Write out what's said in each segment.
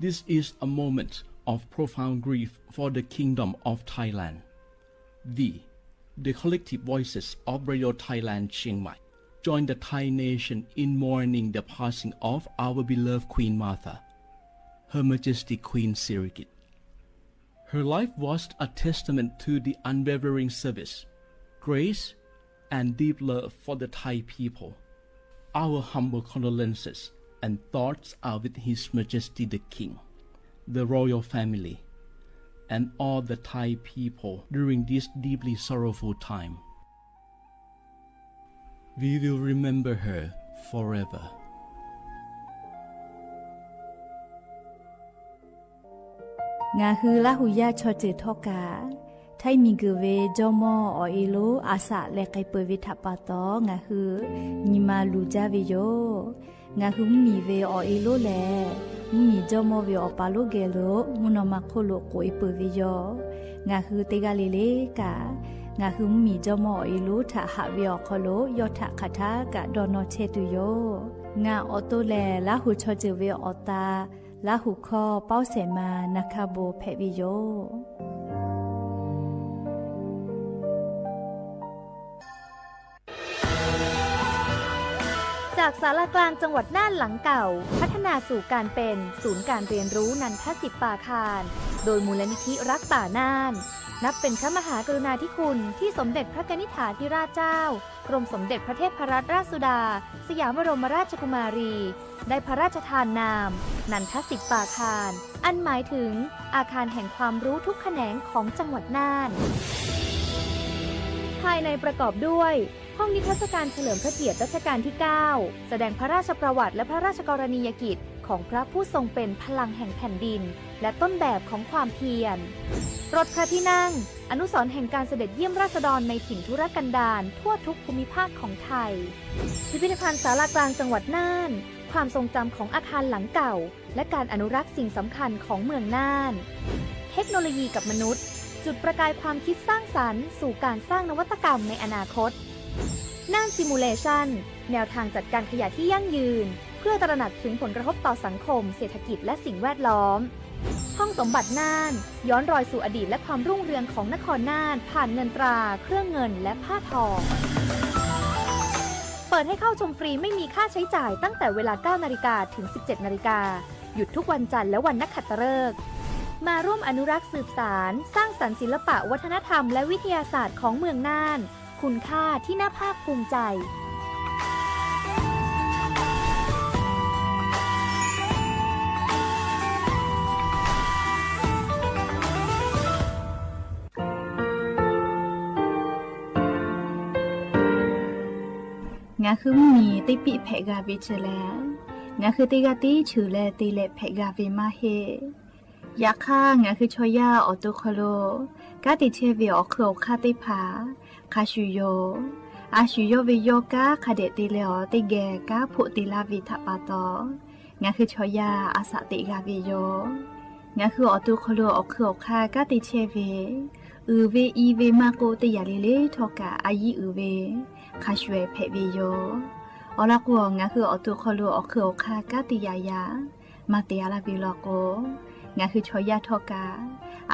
This is a moment of profound grief for the Kingdom of Thailand. We, the collective voices of Radio Thailand Chiang Mai, join the Thai nation in mourning the passing of our beloved Queen Mother, Her Majesty Queen Sirikit. Her life was a testament to the unwavering service, grace, and deep love for the Thai people. Our humble condolences and thoughts are with His Majesty the King, the royal family, and all the Thai people during this deeply sorrowful time. We will remember her forever. Ngaˬ hui Laˇ huˍ yaˇ chaw ceuˬ htawˇ kaꞈ, Htaiˇ miˬguiˬ ve jawˇmawˇ awˬ e lonˉ a saꞈ leh k'ai peuˬ ve htaꞈ pa taw, ngaˬ hui nyi ma luˬ jaˇ ve yoˬ. Ngaˬ hui mvuhˇmiˬ ve awˬ e lonˉ lehˬ, mvuhˇmiˬ jawˇmawˇ ve awˬ pa lonˉ geh lo mvuhˇ naw ma hk'oˆ lo k'oꞈ e peuˬ ve yoˬ. Ngaˬ hui teˇ g'aˇ le le kaꞈ, ngaˬ hui mvuhˇmiˬ jawˇmawˇ awˬ e lonˉ htaꞈ haꞈ ve awˬ hk'aw lo yawˇ htaꞈ hk'aˬ htaˇ kaꞈ dawˇ nawˇ chehˇ tuˬ yoˬ. Ngaˬ awˬ to lehˬ, Laˇ huˍ chaw ceuˬ ve awˬ ta, Laˇ huˍ hkawˇ pawˇ shehˍ ma na hkaˇ bon hpehꞈ ve yoˬ. จากศาลากลางจังหวัดน่านหลังเก่า พัฒนาสู่การเป็นศูนย์การเรียนรู้นันทสิปปาคาร โดยมูลนิธิรักป่าน่าน นับเป็นพระมหากรุณาธิคุณที่สมเด็จพระกนิษฐาธิราชเจ้า กรมสมเด็จพระเทพรัตนราชสุดา สยามบรมราชกุมารี ได้พระราชทานนาม นันทสิปปาคาร อันหมายถึงอาคารแห่งความรู้ทุกแขนงของจังหวัดน่าน ภายในประกอบด้วย ห้องนิทรรศการเฉลิมพระเกียรติรัชกาลที่ เก้า แสดงพระราชประวัติและพระราชกรณียกิจของพระผู้ทรงเป็นพลังแห่งแผ่นดิน และต้นแบบของความเพียร รถพระที่นั่ง อนุสรณ์แห่งการเสด็จเยี่ยมราษฎรในถิ่นทุรกันดารทั่วทุกภูมิภาคของไทย พิพิธภัณฑ์ศาลากลางจังหวัดน่าน ความทรงจำของอาคารหลังเก่า และการอนุรักษ์สิ่งสำคัญของเมืองน่าน เทคโนโลยีกับมนุษย์ จุดประกายความคิดสร้างสรรค์สู่การสร้างนวัตกรรมในอนาคต น่าน Simulation แนวทางจัดการขยะที่ยั่งยืน เพื่อตระหนักถึงผลกระทบต่อสังคม เศรษฐกิจ และสิ่งแวดล้อม ห้องสมบัติน่าน ย้อนรอยสู่อดีตและความรุ่งเรืองของนครน่าน ผ่านเงินตรา เครื่องเงิน และผ้าทอง เปิดให้เข้าชมฟรีไม่มีค่าใช้จ่ายตั้งแต่เวลา เก้านาฬิกา ถึง สิบเจ็ดนาฬิกา หยุดทุกวันจันทร์และวันนักขัตฤกษ์ มาร่วมอนุรักษ์สืบสาน สร้างสรรค์ศิลปะวัฒนธรรมและวิทยาศาสตร์ของเมืองน่าน คุณค่าที่น่าภาคภูมิใจ Ngaˬ hui mvuhˇmiˬ teˇ piˆ hpehꞈ g'a ve chi lehˬ, ngaˬ hui teˇ g'aˇ tiˉ cheuˬ leh te leh hpehꞈ g'a ve maˇ heˆ. Yaꞈ hk'aˇ, ngaˬ hui chaw yaˇ awˬ to hk'aw lo kanˉ te chehˇ ve awˬ hk'eun awˬ hk'aˇ teˇ hpaˍ hk'a shuˍ yoˬ. A shuˍ yawˇ ve yawˇ kanˉ hk'a dehꞈ te leh awˬ teˇ geh kanˉ hpoˆ te laˇ ve htaꞈ pa taw, ngaˬ hui chaw yaˇ a saꞈ teꞈ g'a ve yoˬ. Ngaˬ hui awˬ to hk'aw lo awˬ hk'eun awˬ hk'aˇ kanˉ te chehˇ ve, uiˍ ve i ve maˇ k'oˆ, teˇ yanˇ le le htawˇ kaꞈ a yiˉ uiˍ ve hk'a shuˍ hpehꞈ ve yoˬ. Awˬ lawn k'o, ngaˬ hui awˬ to hk'aw lo awˬ hk'eun awˬ hk'aˇ kanˉ te yaꞈ yaꞈ maˇ te a laˇ ve law k'o, ngaˬ hui chaw yaˇ htawˇ kaꞈ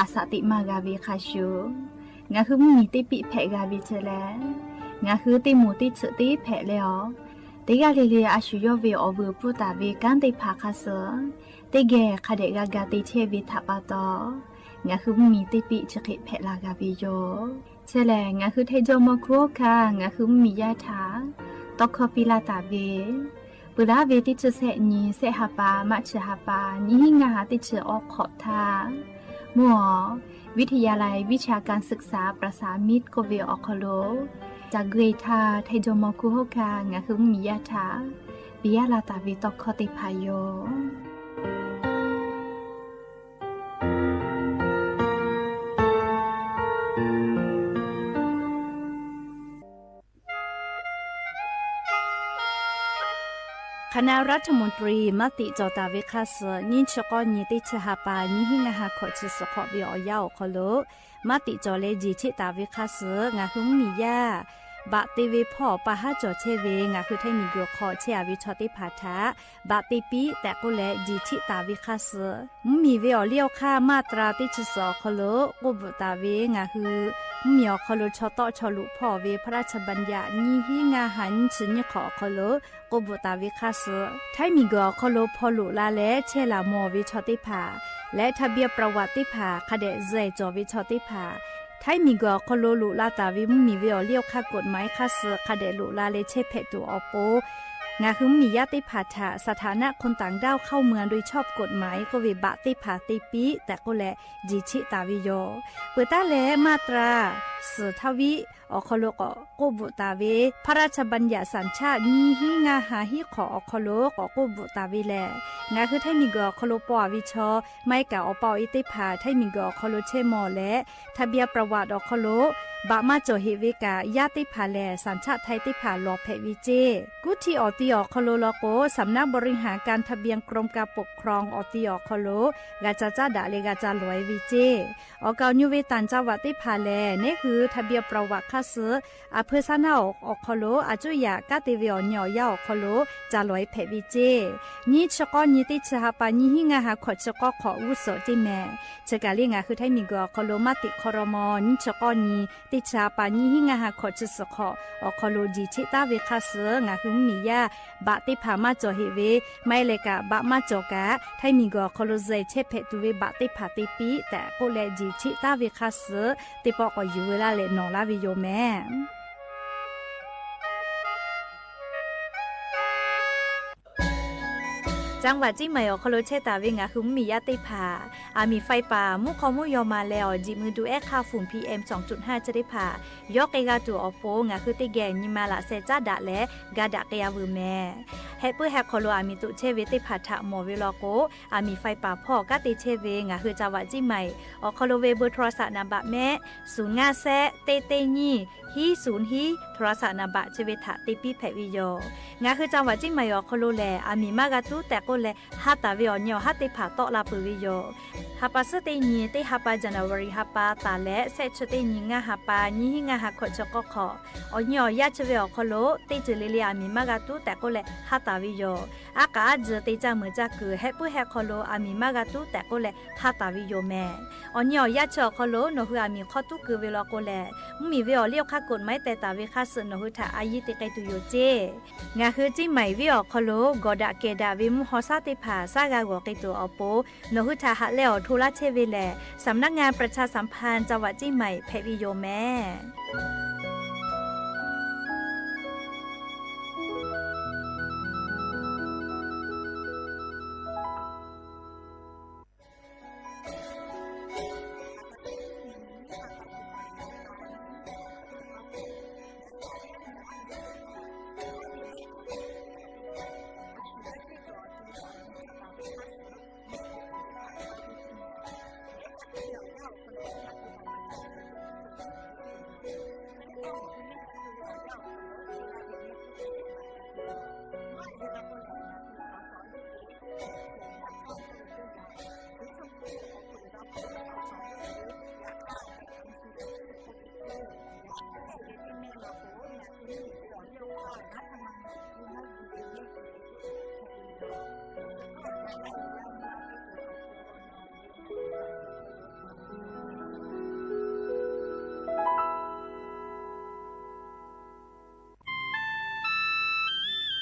a saꞈ teꞈ maˇ g'a ve hk'a shuˍ, ngaˬ hui mvuhˇmiˬ teˇ piˆ hpehꞈ g'a ve chi lehˬ, ngaˬ hui teˇ moˍ teˇ tsuhꞈ teˇ hpehꞈ leh awˬ, teˇ g'aˇ le le a shuˍ yawˇ ve awˬ vuiˬ pfuhˇ taˍ ve kanˉ teˇ hpaˍ hk'a suh teˇ geh hk'a dehꞈ g'a ga te chehˇ ve htaꞈ pa taw, ngaˬ hui mvuhˇmiˬ teˇ piˆ chi hk'e hpehꞈ la g'a ve yoˬ. Chi lehˬ, ngaˬ hui Htaiˇ jawˇmawˇ hkuˇ hawˉ hkanˇ ngaˬ hui mvuhˇmiˬ yaˇ htaꞈ tawˇ hkawˇ piˇ laˇ taˍ ve, peuˬ laˇ ve teˇ chi sehˆ nyi sehˆ ha pa, March ha pa, nyiˇ hinˉ ngaˇ ha teˇ chi awˬ hk'awꞈ htaˇ, mvuhˇ awˬ วิทยาลัยวิชาการศึกษา ประสานมิตร k'oˆ ve awˬ hk'aw lo, ca gui htaˇ Htaiˇ jawˇmawˇ hkuˇ hawˉ hkanˇ ngaˬ hui mvuhˇmiˬ yaˇ htaꞈ piˇ laˇ taˍ ve tawˇ hkawˇ teˇ hpaˍ yoˬ. K'aˬ naˆ รัฐมนตรี maˇ teꞈ cawˬ taˍ ve hk'a suh, nyiˇ chi k'awˇ nyi teˇ chi ha pa, nyiˇ hinˉ ngaˇ ha hkawꞈ chi suhˍ hk'awꞈ ve awˬ yanˇ awˬ hk'aw lo maˇ teꞈ cawˬ leh jeˬ cheˆ taˍ ve hk'a suh, ngaˬ hui mvuhˇmiˬ yaˇ baꞈ te ve hpawˇ awˬ pa haˉ cawˬ chehˇ ve ngaˬ hui Htaiˇ miˬguiˬ hk'aw chehˇ a ve chaw teˇ hpaˍ htaꞈ baꞈ te piˇ tehꞈ k'oˆ leh jeˬ cheˆ taˍ ve hk'aˇ suh, mvuhˇmiˬ ve awˬ liˇ awˬ hk'aˇ maˇ tra teˇ chi suhˍ awˬ hk'aw lo k'oˆ bvuhꞈ taˍ ve ngaˬ hui mvuhˇmiˬ awˬ hk'aw lo chaw tawˆ chaw luꞈ hpawˇ ve พระราชบัญญัติ nyiˇ hinˉ ngaˇ ha nyiˇ chi nyiˇ hk'awꞈ awˬ hk'aw lo k'oˆ bvuhꞈ taˍ ve hk'aˇ suh, Htaiˇ miˬguiˬ awˬ hk'aw lo hpaw loꞈ la leh chehˇ laˬ mawˬ ve chaw teˇ hpaˍ leh ทะเบียนประวัติ teˇ hpaˍ hk'a dehꞈ zuhˬ cawˬ ve chaw teˇ hpaˍ, Htaiˇ miˬguiˬ awˬ hk'aw lo loꞈ la taˍ ve mvuhˇmiˬ ve awˬ liˇ awˬ hk'aˇ กฎหมาย hk'aˇ suh hk'a dehꞈ loꞈ la leh chehˇ hpehꞈ tuˬ awˬ pon, ngaˬ hui mvuhˇmiˬ yaˇ teˇ hpaˍ htaꞈ สถานะคนต่างด้าวเข้าเมืองโดยชอบกฎหมาย k'oˆ ve baꞈ teˇ hpaˍ te piˇ tehꞈ k'oˆ leh jeˬ cheˆ taˍ ve yoˬ. Peuˬ taˉ leh maˇ tra suhˍ htaˇ viˉ awˬ hk'aw lo k'awꞈ k'oˆ bvuhꞈ taˍ ve พระราชบัญญัติสัญชาติ nyiˇ hinˉ ngaˇ ha hiˉ hk'awꞈ awˬ hk'aw lo k'awꞈ k'oˆ bvuhꞈ taˍ ve lehˬ, ngaˬ hui Htaiˇ miˬguiˬ awˬ hk'aw lo paw a ve chaw, maˇ heˆ kaꞈ awˬ pa awˬ e teˇ hpaˍ Htaiˇ miˬguiˬ awˬ hk'aw lo chehˇ mawˬ leh ทะเบียนประวัติ awˬ hk'aw lo baꞈ maˇ cawˬ heꞈ ve kaꞈ, yaˇ teˇ hpaˍ lehˬ สัญชาติไทย teˇ hpaˍ lawˬ hpehꞈ ve ceˇ. Kuˇ htiˇ awˬ ti awˬ hk'aw lo law k'o, สำนักบริหารการทะเบียน กรมการปกครอง awˬ ti awˬ hk'aw lo g'a ca caˉ daꞈ leh g'a ca lawˬ e ve ceˇ. Awˬ kaˍ awˬ nyi ve ต่างจังหวัด teˇ hpaˍ lehˬ, neˉ hui ทะเบียนประวัติ hk'aˇ suh a hpeu saˉ naˉ awˬ hk'aw lo a cuˇ yaꞈ kanˉ te ve awˬ nyi awˬ yanˇ awˬ hk'aw lo ca lawˬ e hpehꞈ ve ceˇ. Nyiˇ chi k'awˇ nyi teˇ chi ha pa nyiˇ hinˉ ngaˇ ha hkawꞈ chi k'awˇ hk'awꞈ g'uˇ suhˍ ceˇ mehˍ. Chi kaˬ le ngaˬ hui Htaiˇ miˬguiˬ awˬ hk'aw lo maˇ teꞈ hk'aw raw maw, nyiˇ chi k'awˇ nyi teˇ chi ha pa nyiˇ hinˉ ngaˇ ha hkawꞈ chi suhˍ hk'awꞈ awˬ hk'aw lo jeˬ cheˆ taˉ ve hk'aˇ suh ngaˬ hui mvuhˇmiˬ yaˇ baꞈ teˇ hpaˍ maˇ cawˬ heꞈ ve, maˇ heˆ leh kaꞈ baꞈ maˇ cawˬ kaꞈ Htaiˇ miˬguiˬ awˬ hk'aw lo zuhˬ chehˇ hpehꞈ tuˬ ve baꞈ teˇ hpaˍ te piˇ tehꞈ k'oˆ leh jeˬ cheˆ taˉ ve hk'aˇ suh teˇ pawˆ k'awꞈ yuˬ veu laˇ leh nawˬ laˇ ve yoˬ mehˍ. จังหวัดเชียงใหม่ awˬ hk'aw lo chehˇ taˍ ve ngaˬ hui mvuhˇmiˬ yaˇ teˇ hpaˍ, aˬ miˍ ไฟป่า mvuhˇ hk'aw mvuhˇ yaw ma leh awˬ jeˬ mui du ehˉ hk'aˇ ฝุ่น PM สองจุดห้า chi teˇ hpaˍ yawˇ k'ai g'a tuˬ awˬ pon ngaˬ hui teˇ geh nyi ma laꞈ sheh caˉ daꞈ leh ga daꞈ k'ai a veuˬ mehˍ. Heh puiˉ heh hk'aw lo aˬ miˍ toꞈ chehˇ ve teˇ hpaˍ htaꞈ mawˬ ve law k'o, aˬ miˍ ไฟป่า hpawˇ kanˉ te chehˇ ve ngaˬ hui จังหวัดเชียงใหม่ awˬ hk'aw lo ve เบอร์โทรศัพท์ นัมเบอร์ mehˆ, suhˍ ngaˇ shehˆ teˇ teˇ nyiˇ hiˉ suhˍ hiˉ โทรศัพท์ นัมเบอร์ chi ve htaꞈ te piˇ hpehꞈ ve yoˬ. Ngaˬ hui จังหวัดเชียงใหม่ awˬ hk'aw lo lehˬ, aˬ miˍ maˇ g'a tuˉ tehꞈ k'oˆ leh, ha taˍ ve awˬ nyi awˬ haˉ teˇ hpaˍ tawˆ la peuˬ ve yoˬ. Ha pa suhˉ teˇ nyi teˇ ha pa January ha pa taˍ leh shehˆ chi teˇ nyi ngaˇ ha pa nyiˇ hinˉ ngaˇ ha hkawꞈ chi k'awˇ hk'awꞈ, awˬ nyi awˬ yaˇ chi ve awˬ hk'aw lo teˇ ceuˬ le le aˬ miˍ maˇ g'a tuˉ tehꞈ k'oˆ leh ha taˍ ve yoˬ. Aˉ k'aꞈ aˉ tzuhˬ te caˇ meuˍ caˇ kuiˬ heh puiˉ heh hk'aw lo aˬ miˍ maˇ g'a tuˉ tehꞈ k'oˆ leh ha taˍ ve yoˬ mehˍ. Awˬ nyi awˬ yaˇ chi awˬ hk'aw lo nawˬ hui aˬ miˍ hk'awˇ tuˉ keu ve law k'o lehˬ, mvuhˇmiˬ ve awˬ liˇ awˬ hk'aˇ กฎหมาย teh taˍ ve hk'aˇ suh nawˬ hui htaꞈ a yiˇ te k'ai tuˬ yoˬ ceˇ. Ngaˬ hui Ciˇ Maiˍ venˇ awˬ hk'aw lo gawˬ daꞈ kehˬ daꞈ ve mvuhˇ haw shaˉ teˇ hpaˍ shaˉ g'a g'awˬ k'ai tuˬ awˬ pon, nawˬ hui htaꞈ haꞈ leh awˬ hto laˇ chehˇ ve lehˬ, สำนักงานประชาสัมพันธ์จังหวัดเชียงใหม่ hpehꞈ ve yoˬ mehˍ.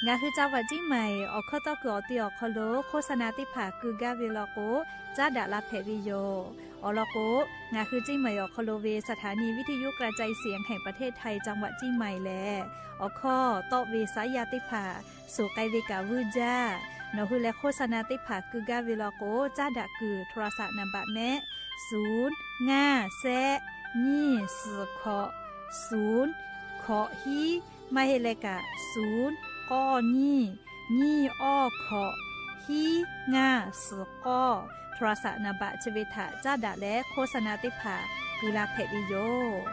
Ngaˬ hui จังหวัดเชียงใหม่ awˬ hkawˇ tawˇ kuiˬ awˬ ti awˬ hk'aw lo โฆษณา teˇ hpaˍ keu gaˇ ve law k'o, caˉ daꞈ la hpehꞈ ve yoˬ. Awˬ lawn k'o, ngaˬ hui Ciˇ Maiˍ awˬ hk'aw lo ve สถานีวิทยุกระจายเสียงแห่งประเทศไทย จังหวัดเชียงใหม่ lehˬ, awˬ hkawˇ tawˆ ve saˉ yaˇ teˇ hpaˍ suhˍ k'ai ve kaꞈ vuiˇ jaˇ. Nawˬ hui leh โฆษณา teˇ hpaˍ keu gaˇ ve law k'o, caˉ daꞈ kuiˬ โทรศัพท์ นัมเบอร์ mehˆ, suhˍ ngaˇ shehˆ nyiˇ suhˍ hkawꞈ suhˍ hkawꞈ hiˉ, maˇ heˆ leh kaꞈ suhˍ k'awˇ nyiˇ nyiˇ awˇ hkawꞈ hiˉ ngaˇ suhˍ k'awˇ โทรศัพท์ นัมเบอร์ chi ve htaꞈ caˉ daꞈ leh โฆษณา teˇ hpaˍ keu la hpehꞈ ve yoˬ.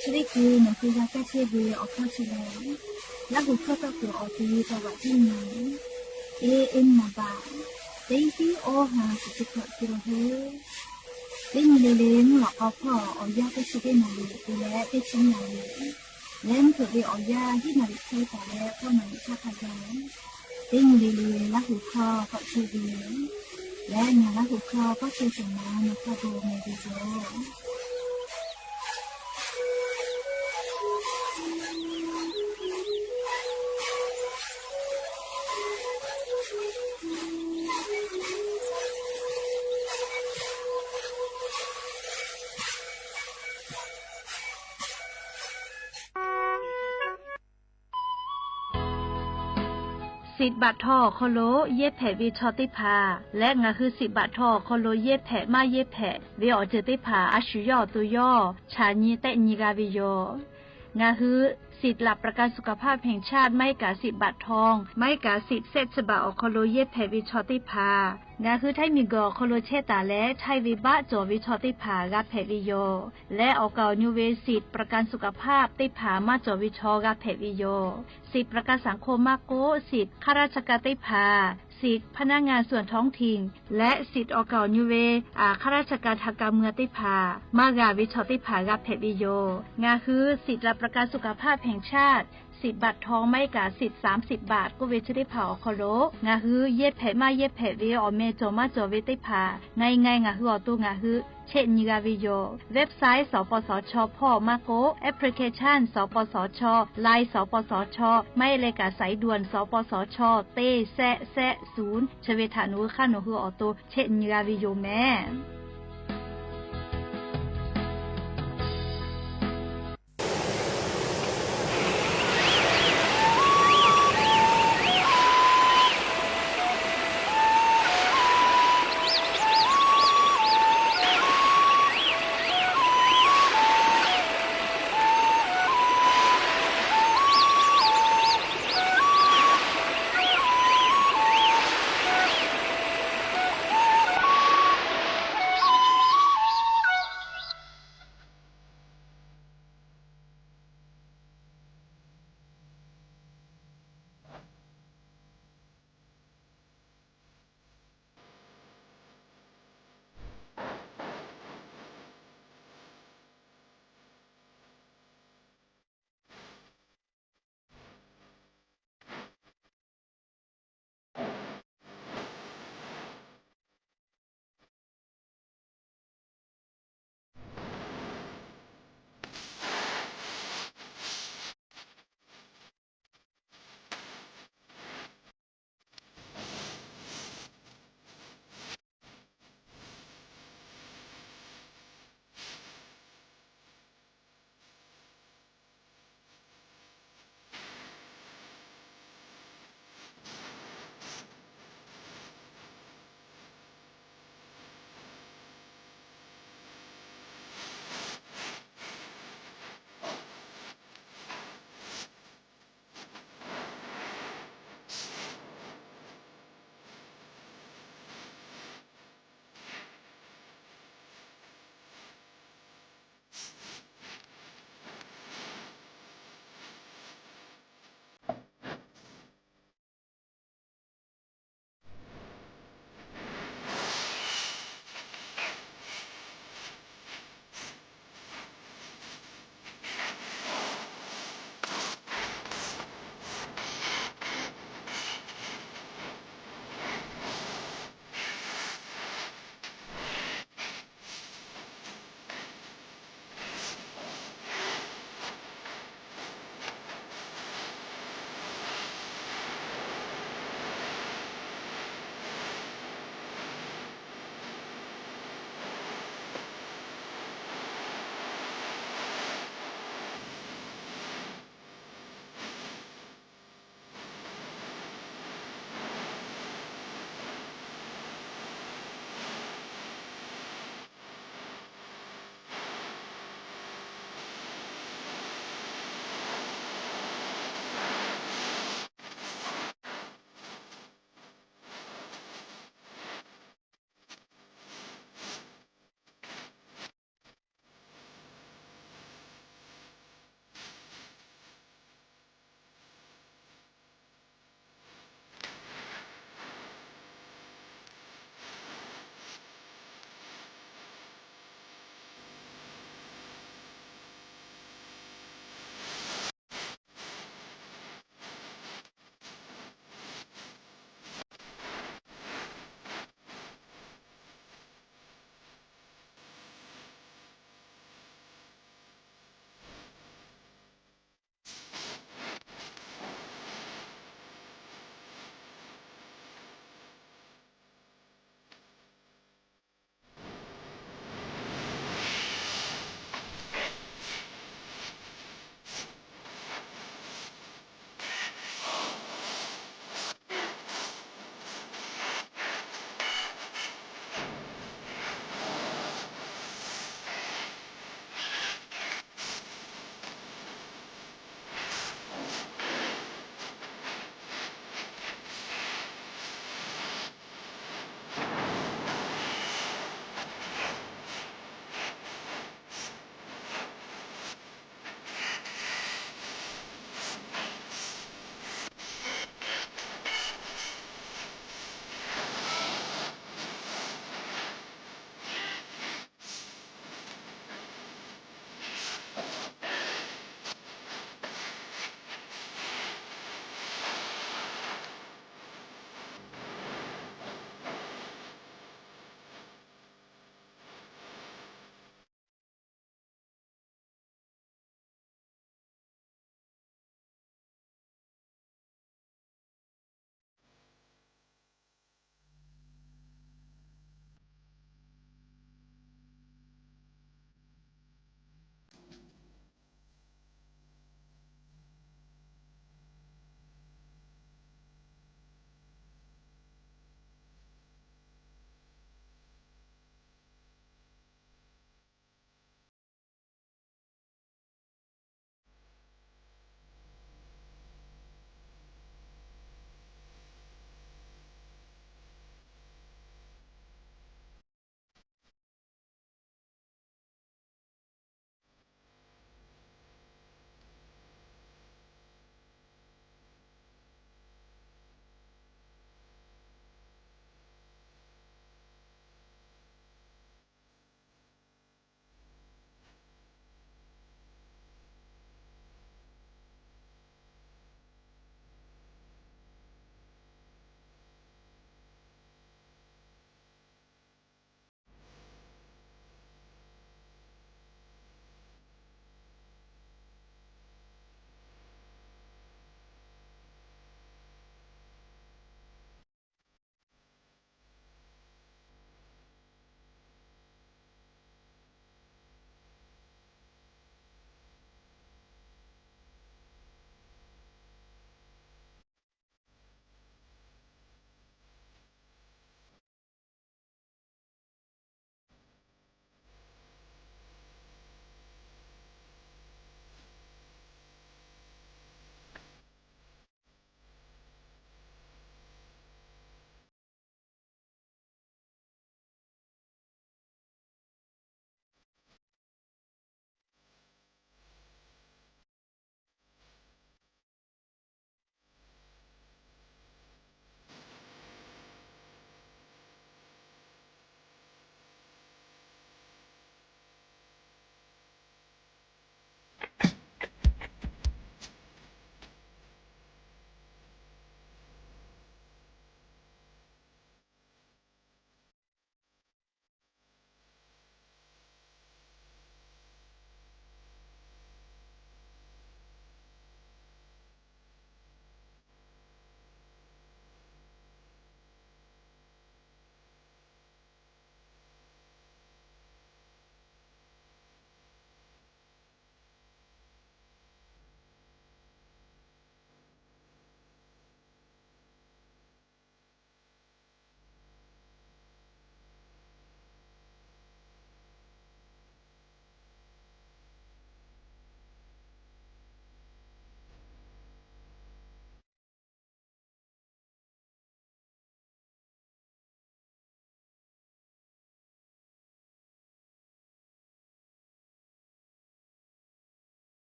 Chi teˇ hkui nawˬ hui g'a kaˇ chehˇ ve awˬ hkawˇ chi lehˬ, Laˇ huˍ hkawˇ tawˇ kuiˬ awˬ ti จังหวัดเชียงใหม่ A M นัมเบอร์ Teˇ tiˉ oˇ ha kuˬ te hkawꞈ te la hui. Teˇ nyi le le mvuhˇ lawꞈ k'aw hpawˇ awˬ yanˇ teˇ chi teˇ naˍ riˍ te leh teˇ chi naˍ riˍ, leh mvuhˇ hpeuꞈ ve awˬ yanˇ hiˉ naˍ riˍ hk'e taˍ leh k'awˇ naˍ riˍ hk'aˇ hk'a gaˬ. Teˇ nyi le le Laˇ huˍ hkawˇ k'awꞈ te ve yoˬ. Leh ngaˬ Laˇ huˍ hkawˇ k'awꞈ te tuˬ ma nawˬ hk'a gaˬ meh ve yoˬ. Siꞈ baꞈ htaw awˬ hk'aw lo yehˇ hpehꞈ ve chaw teˇ hpaˍ leh ngaˬ hui siꞈ baꞈ htaw awˬ hk'aw lo yehˇ hpehꞈ maˇ yehˇ hpehꞈ ve awˬ ceuˬ teˇ hpaˍ a shu yawˇ awˬ to yawˇ chaꞈ nyi tehˆ nyi g'a ve yoˬ. Ngaˬ hui สิทธิ์หลักประกันสุขภาพแห่งชาติ maˇ heˆ kaꞈ siꞈ baꞈ htaw, maˇ heˆ kaꞈ siꞈ shehˆ chi baꞈ awˬ hk'aw lo yehˇ hpehꞈ ve chaw teˇ hpaˍ ngaˬ hui htaiˇ miˬguiˬ awˬ hk'aw lo chehˇ taˍ leh htaiˇ ve baˆ cawˬ ve chaw teˇ hpaˍ g'a hpehꞈ ve yoˬ. Leh awˬ kaˍ awˬ nu ve siꞈ ประกันสุขภาพ teˇ hpaˍ maˇ cawˬ ve chaw g'a hpehꞈ ve yoˬ. Siꞈ ประกันสังคม maˇ k'oˆ, siꞈ ข้าราชการ teˇ hpaˍ, siꞈ พนักงานส่วนท้องถิ่น leh siꞈ awˬ kaˍ awˬ nu ve ข้าราชการทางการเมือง teˇ hpaˍ maˇ g'a ve chaw teˇ hpaˍ g'a hpehꞈ ve yoˬ. Ngaˬ hui สิทธิ์หลักประกันสุขภาพแห่งชาติ siꞈ baꞈ htaw maˇ heˆ kaꞈ siꞈ สามสิบ baꞈ k'oˆ ve chi teˇ hpaˍ awˬ hk'aw lo ngaˬ hui yehˇ hpehꞈ maˇ yehˇ hpehꞈ ve awˬ meh cawˬ maˇ cawˬ ve teˇ hpaˍ ngai ngai ngaˬ hui awˬ to ngaˬ hui chehˆ nyi g'a ve yoˬ. Website สปสช hpawˇ maˇ k'oˆ, application สปสช, Line สปสช, maˇ heˆ leh kaꞈ สายด่วน สปสช teˇ shehˆ shehˆ ศูนย์ chi ve htaꞈ nawˬ hui hk'aˇ nawˬ hui awˬ to chehˆ nyi g'a ve yoˬ meh.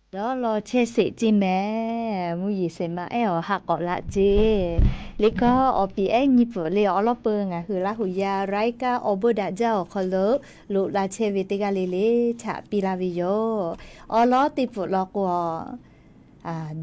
Dawˇ law chehˇ sheˍ ceˇ mehˍ. Mvuhˇ yeˬ shehˍ ma ehˉ awˬ ha k'awꞈ laꞈ ceˇ. Liꞈ hkawˇ awˬ piˍ ehˉ nyiˇ pfuhˍ le awˬ lawˉ peuˬ ngaˬ hui Laˇ hu yaˇ รายการ awˬ bon daꞈ jaˇ awˬ hk'aw lo loꞈ la chehˇ ve teˇ g'aˇ le le htaꞈ piˇ laˇ ve yoˬ. Awˬ lawˉ teˇ pfuhˍ law k'o,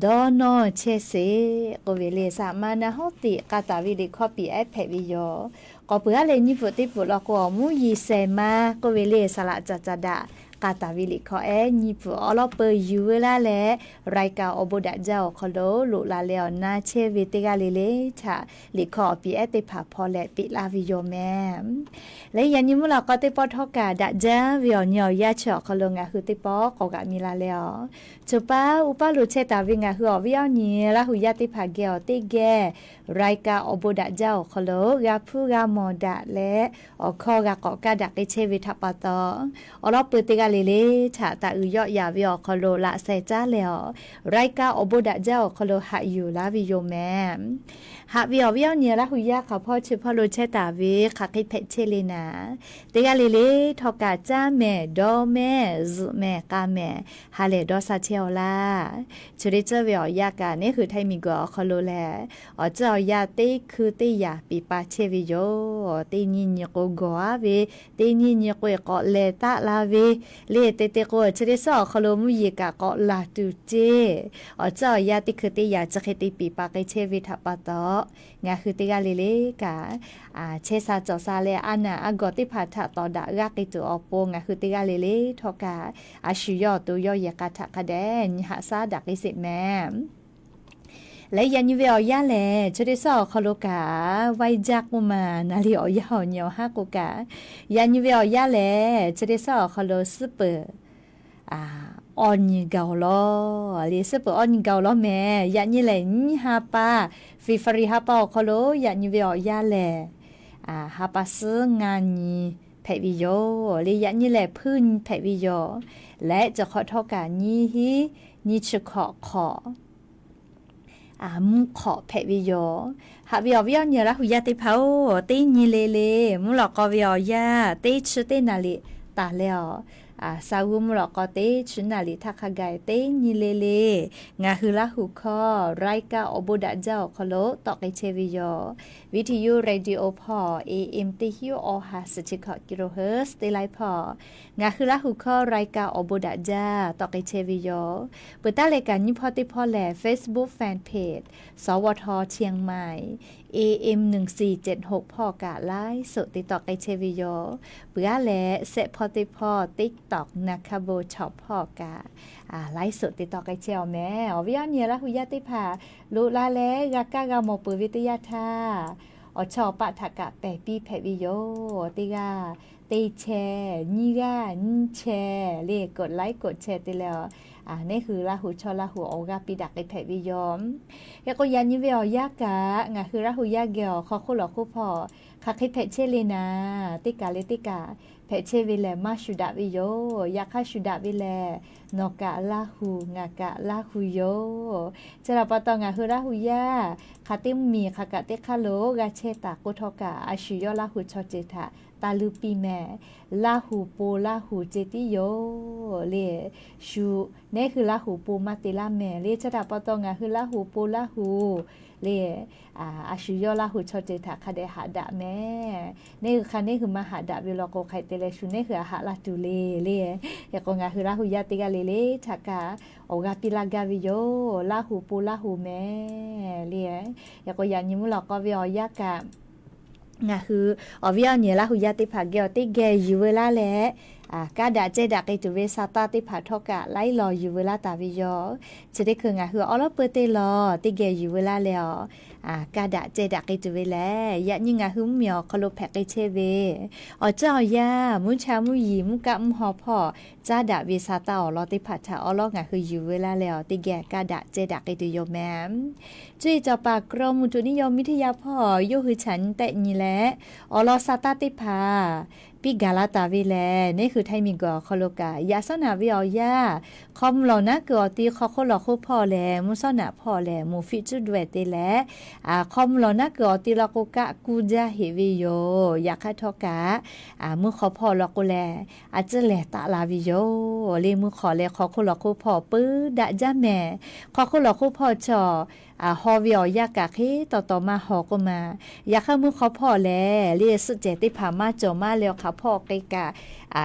dawˇ nawˇ chehˇ sheˍ k'oˆ ve le, saˍ ma na hawˉ tiꞈ k'a taˍ ve liꞈ hkawˇ piˍ ehˉ hpehꞈ ve yoˬ. K'awꞈ peuˬ aˉ leh nyiˇ pfuhˍ teˇ pfuhˍ law k'o, mvuhˇ yeˬ shehˍ ma k'oˆ ve le, saˍ laꞈ caˍ caˍ daꞈ k'a taˍ ve liꞈ hkawˇ ehˉ nyiˇ pfuhˍ awˬ lawˉ peuˬ yuˬ veu laˇ leh, รายการ awˬ bon daꞈ jaˇ awˬ hk'aw lo loꞈ la leh awˬ na chehˇ ve teˇ g'aˇ le le htaꞈ liꞈ hkawˇ awˬ piˍ ehˉ teˇ hpaˍ hpawˇ leh piˇ laˇ ve yoˬ mehˍ. Leh yaꞈ nyi mvuhˇ lawꞈ k'aw teˇ pawˆ htawˇ kaꞈ daꞈ jaˇ ve awˬ nyi awˬ yanˇ chi awˬ hk'aw lo ngaˬ hui teˇ pawˆ k'awꞈ g'aꞈ mi la leh awˬ, choˬ paˉ uˉ paˉ lo chehˇ taˍ ve ngaˬ hui awˬ viˉ awˬ nyi Laˇ hu yaˇ teˇ hpaˍ geh awˬ teˇ geh รายการ awˬ bon daꞈ jaˇ awˬ hk'aw lo g'a hpuˇ g'a mawˬ daꞈ leh, awˬ hkawˇ g'a k'awꞈ kaˇ daꞈ k'ai chehˇ ve htaꞈ pa taw, awˬ lawˉ peuˬ teˇ g'aˇ le le htaꞈ taˍ uiˍ yawˆ yaˍ ve awˬ hk'aw lo laꞈ sheh caˉ leh awˬ, รายการ awˬ bon daꞈ jaˇ awˬ hk'aw lo haꞈ yuˬ laˇ ve yoˬ mehˍ. Haꞈ ve awˬ viˉ awˬ nyi Laˇ hu yaˇ hk'aˬ hpawˇ chi hpawˇ lo chehˇ taˍ ve hk'aˬ hk'e hpehꞈ chehˇ le naˍ, teˇ g'aˇ le le htawˇ kaꞈ caˇ mehˍ, dawˇ mehˍ, zuhꞈ mehˍ, k'a mehˍ, ha lehˬ dawˇ sha chehˇ aw laˇ. Chi teˇ tcuhˇ ve awˬ yanˇ kaꞈ neˉ hui htaiˇ miˬ guiˬ awˬ hk'aw lo lehˬ, awˬ tcuhˇ awˬ yanˇ teˇ hkui teˇ yaꞈ piˍ pa chehˇ ve yoˬ. Teˇ nyi nyi k'o gawˬ aˉ ve, teˇ nyi nyi k'o k'awꞈ lehˬ taˆ la ve le. Te te k'o chi teˇ suhˉ awˬ hk'aw lo mvuhˇ yeˬ kaꞈ k'awꞈ laˬ tuˬ ceˇ. Awˬ tcuhˇ awˬ yanˇ teˇ hkui teˇ yaꞈ chi hk'e te piˍ pa k'ai chehˇ ve htaꞈ pa taw, ngaˬ hui teˇ g'aˇ le le kaꞈ chehˇ sha cawˬ sha leh a naˍ a gawˬ teˇ hpaˍ htaꞈ tawˍ daꞈ g'aˇ k'ai tuˬ awˬ pon ngaˬ hui teˇ g'aˇ le le htawˇ kaꞈ a shu yawˇ awˬ to yawˇ yehˬ k'a htaꞈ hk'a dehꞈ nyi haꞈ shaˉ daꞈ k'ai sheˍ mehˍ. Leh yaꞈ nyi ve awˬ yanˇ lehˬ, chi teˇ suhˉ awˬ hk'aw lo kaꞈ vaiˇ jaˇ k'oˆ maˬ naˍ le awˬ yanˇ awˬ nyi awˬ haˉ k'o kaꞈ, yaꞈ nyi ve awˬ yanˇ lehˬ chi teˇ suhˉ awˬ hk'aw lo suhˉ peuˬ awˬ nyi gaˬ awˬ lawn le, suhˉ peuˬ awˬ nyi gaˬ awˬ lawn mehˍ. Yaꞈ nyi lehˬ nyiˇ ha pa, February ha pa awˬ hk'aw lo yaꞈ nyi ve awˬ yanˇ lehˬ, ha pa suhˉ ngaˇ nyi hpehꞈ ve yoˬ le. Yaꞈ nyi lehˬ hpuiˇ nyi hpehꞈ ve yoˬ. Leh cawˬ hk'awꞈ htawˇ kaꞈ nyiˇ hinˉ nyiˇ chi hkawꞈ hk'awꞈ mvuhˇ hk'awꞈ hpehꞈ ve yoˬ. Haꞈ ve awˬ viˉ awˬ nyi Laˇ hu yaˇ teˇ hpaˍ-oˬ, teˇ nyi le le mvuhˇ lawꞈ k'aw ve awˬ yanˇ teˇ chi teˇ naˍ liꞈ taˍ leh awˬ, saˍ g'uˇ mvuhˇ lawꞈ k'aw teˇ chi naˍ liꞈ htaˇ hk'a gaˬ teˇ nyi le le ngaˬ hui Laˇ hu hkawˇ รายการ awˬ bon daꞈ jaˇ awˬ hk'aw lo tawˆ k'ai chehˇ ve yoˬ. Viˇ hti yuˇ radio hpawˇ A M teˇ hinˉ awˬ ha suhˍ chi hkawꞈ kilohertz teˇ laiˉ hpawˇ ngaˬ hui Laˇ hu hkawˇ รายการ awˬ bon daꞈ jaˇ tawˆ k'ai chehˇ ve yoˬ. Peuˬ taˉ leh kaꞈ nyiˇ hpawˇ teˇ hpawˇ lehˬ Facebook fan page สวท เชียงใหม่ A M หนึ่งสี่เจ็ดหก hpawˇ kaꞈ ไลฟ์สด te tawˆ k'ai chehˇ ve yoˬ. Peuˬ aˉ leh shehˆ hpawˇ teˇ hpawˇ TikTok naˍ hkaˇ bon chaw hpawˇ kaꞈ ไลฟ์สด te tawˆ k'ai chehˇ awˬ mehˍ. Awˬ viˉ awˬ nyi Laˇ hu yaˇ teˇ hpaˍ loꞈ la leh g'a kaˇ g'a mawˬ peuˬ ve teˇ yanˇ htaˇ, awˬ chawˇ awˬ paˆ htaꞈ kaꞈ pehˬ piˇ hpehꞈ ve yoˬ. Teˇ g'aˇ teˇ chehˇ, nyiˇ g'aˇ nyiˇ chehˇ le, กดไลค์ กดแชร์ te leh awˬ, neˉ hui Laˇ hu chaw Laˇ hu awˬ g'aˇ piˇ daꞈ k'ai hpehꞈ ve yoˬ. Hk'e k'o yaꞈ nyi ve awˬ yanˇ kaꞈ ngaˬ hui Laˇ hu yaˇ geh awˬ hk'aw hk'oˆ lawˬ hk'oˆ hpawˇ hk'aˬ hk'e hpehꞈ chehˇ le naˍ, teˇ kaˬ leh teˇ kaˬ hpehꞈ chehˇ ve lehˬ maˇ shu daꞈ ve yoˬ. Yaꞈ hk'aˇ shu daꞈ ve lehˬ, nawˬ kaꞈ Laˇ hu, ngaˬ kaꞈ Laˇ hu yoˬ. Chi htaꞈ pa taw ngaˬ hui Laˇ hu yaˇ hk'aˬ teˇ miˬ hk'aˬ kaꞈ teˇ hk'aˇ lo g'a chehˇ taˍ k'o htawˇ kaꞈ, a shu yawˇ Laˇ hu chaw ceuˬ htaꞈ taˇ luˇ piˇ mehˍ. Laˇ hu po Laˇ hu ceh tiˉ yoˬ le. Shu neˉ hui Laˇ hu po maˇ te laˇ mehˍ le. Chi htaꞈ pa taw ngaˬ hui Laˇ hu po Laˇ hu le, a shu yawˇ Laˇ hu chaw ceuˬ htaꞈ hk'a dehꞈ haꞈ daꞈ mehˍ. Neˉ hui hk'a neˉ hui maˇ haꞈ daꞈ ve law k'o, hk'aˬ hk'e te leh shu neˉ hui a haꞈ laˇ tuˬ le le. Hk'e k'o ngaˬ hui Laˇ hu yaˇ teˇ g'aˇ le le htaꞈ kaꞈ awˬ g'aˇ piˇ laˇ gaˇ ve yoˬ. Laˇ hu po Laˇ hu mehˍ le. Hk'e k'o yaꞈ nyi mvuhˇ lawꞈ k'aw ve awˬ yanˇ kaꞈ ngaˬ hui awˬ viˉ awˬ nyi Laˇ hu yaˇ teˇ hpaˍ geh awˬ teˇ geh yuˬ veu laˇ leh, kaˇ daꞈ cehˇ daꞈ k'ai tuˬ ve sa taˇ teˇ hpaˍ htawˇ kaꞈ laiˉ law yuˬ veu laˇ taˍ ve yoˬ. Chi teˇ hkui ngaˬ hui awˬ lawˉ peuˬ teˇ law teˇ geh yuˬ veu laˇ leh awˬ, kaˇ daꞈ cehˇ daꞈ k'ai tuˬ ve lehˬ, yaꞈ nyi ngaˬ hui mvuhˇmiˬ awˬ hk'aw lo hpehꞈ k'ai chehˇ ve awˬ ceuˬ awˬ yanˇ, mvuhˇ cha mvuhˇ yiˍ mvuhˇ kaˆ mvuhˇ haw hpawˇ caˉ daꞈ ve sa taˇ awˬ lawn teˇ hpaˍ htaꞈ awˬ lawn ngaˬ hui yuˬ veu laˇ leh awˬ teˇ geh kaˇ daꞈ cehˇ daꞈ k'ai tuˬ yoˬ mehˍ. Cuˇ yiˍ cawˬ paˍ กรมอุตุนิยมวิทยา hpawˇ yawˇ hui chaꞈ nyi tehˆ nyi leh, awˬ lawn sa taˇ teˇ hpaˍ piˇ gaˬ la taˍ ve lehˬ, neˉ hui Htaiˇ miˬguiˬ awˬ hk'aw lo kaꞈ yaꞈ shawˉ naꞈ ve awˬ yanˇ, hk'aw mvuh lawˬ naˉ kuiˬ awˬ ti hk'aw hk'oˆ lawˬ hk'oˆ hpawˇ lehˬ, mvuhˇ shawˉ naꞈ hpawˇ lehˬ, mvuhˇ fiˆ cuˉ daweh te leh, hk'aw mvuh lawˬ naˉ kuiˬ awˬ ti law k'o kaˆ kuˇ jaˇ heꞈ ve yoˬ. Yaꞈ hk'aˇ htawˇ kaꞈ, mvuhˇ hk'aw hpawˇ law k'o lehˬ, a ciˉ lehˬ taˆ la ve yoˬ. Lehˬ mvuhˇ hk'aw leh hk'aw hk'oˆ lawˬ hk'oˆ hpawˇ peuˬ daꞈ jaˇ mehˍ. Hk'aw hk'oˆ lawˬ hk'oˆ hpawˇ chaw, haw ve awˬ yanˇ kaꞈ hk'e taw taw maˇ haw k'oˆ ma. Yaꞈ hk'aˇ mvuhˇ hk'aw hpawˇ lehˬ, lehˬ suhˆ cehˬ teˇ hpaˍ maˇ cawˬ maˇ leh awˬ hk'aˬ hpawˇ k'e kaꞈ,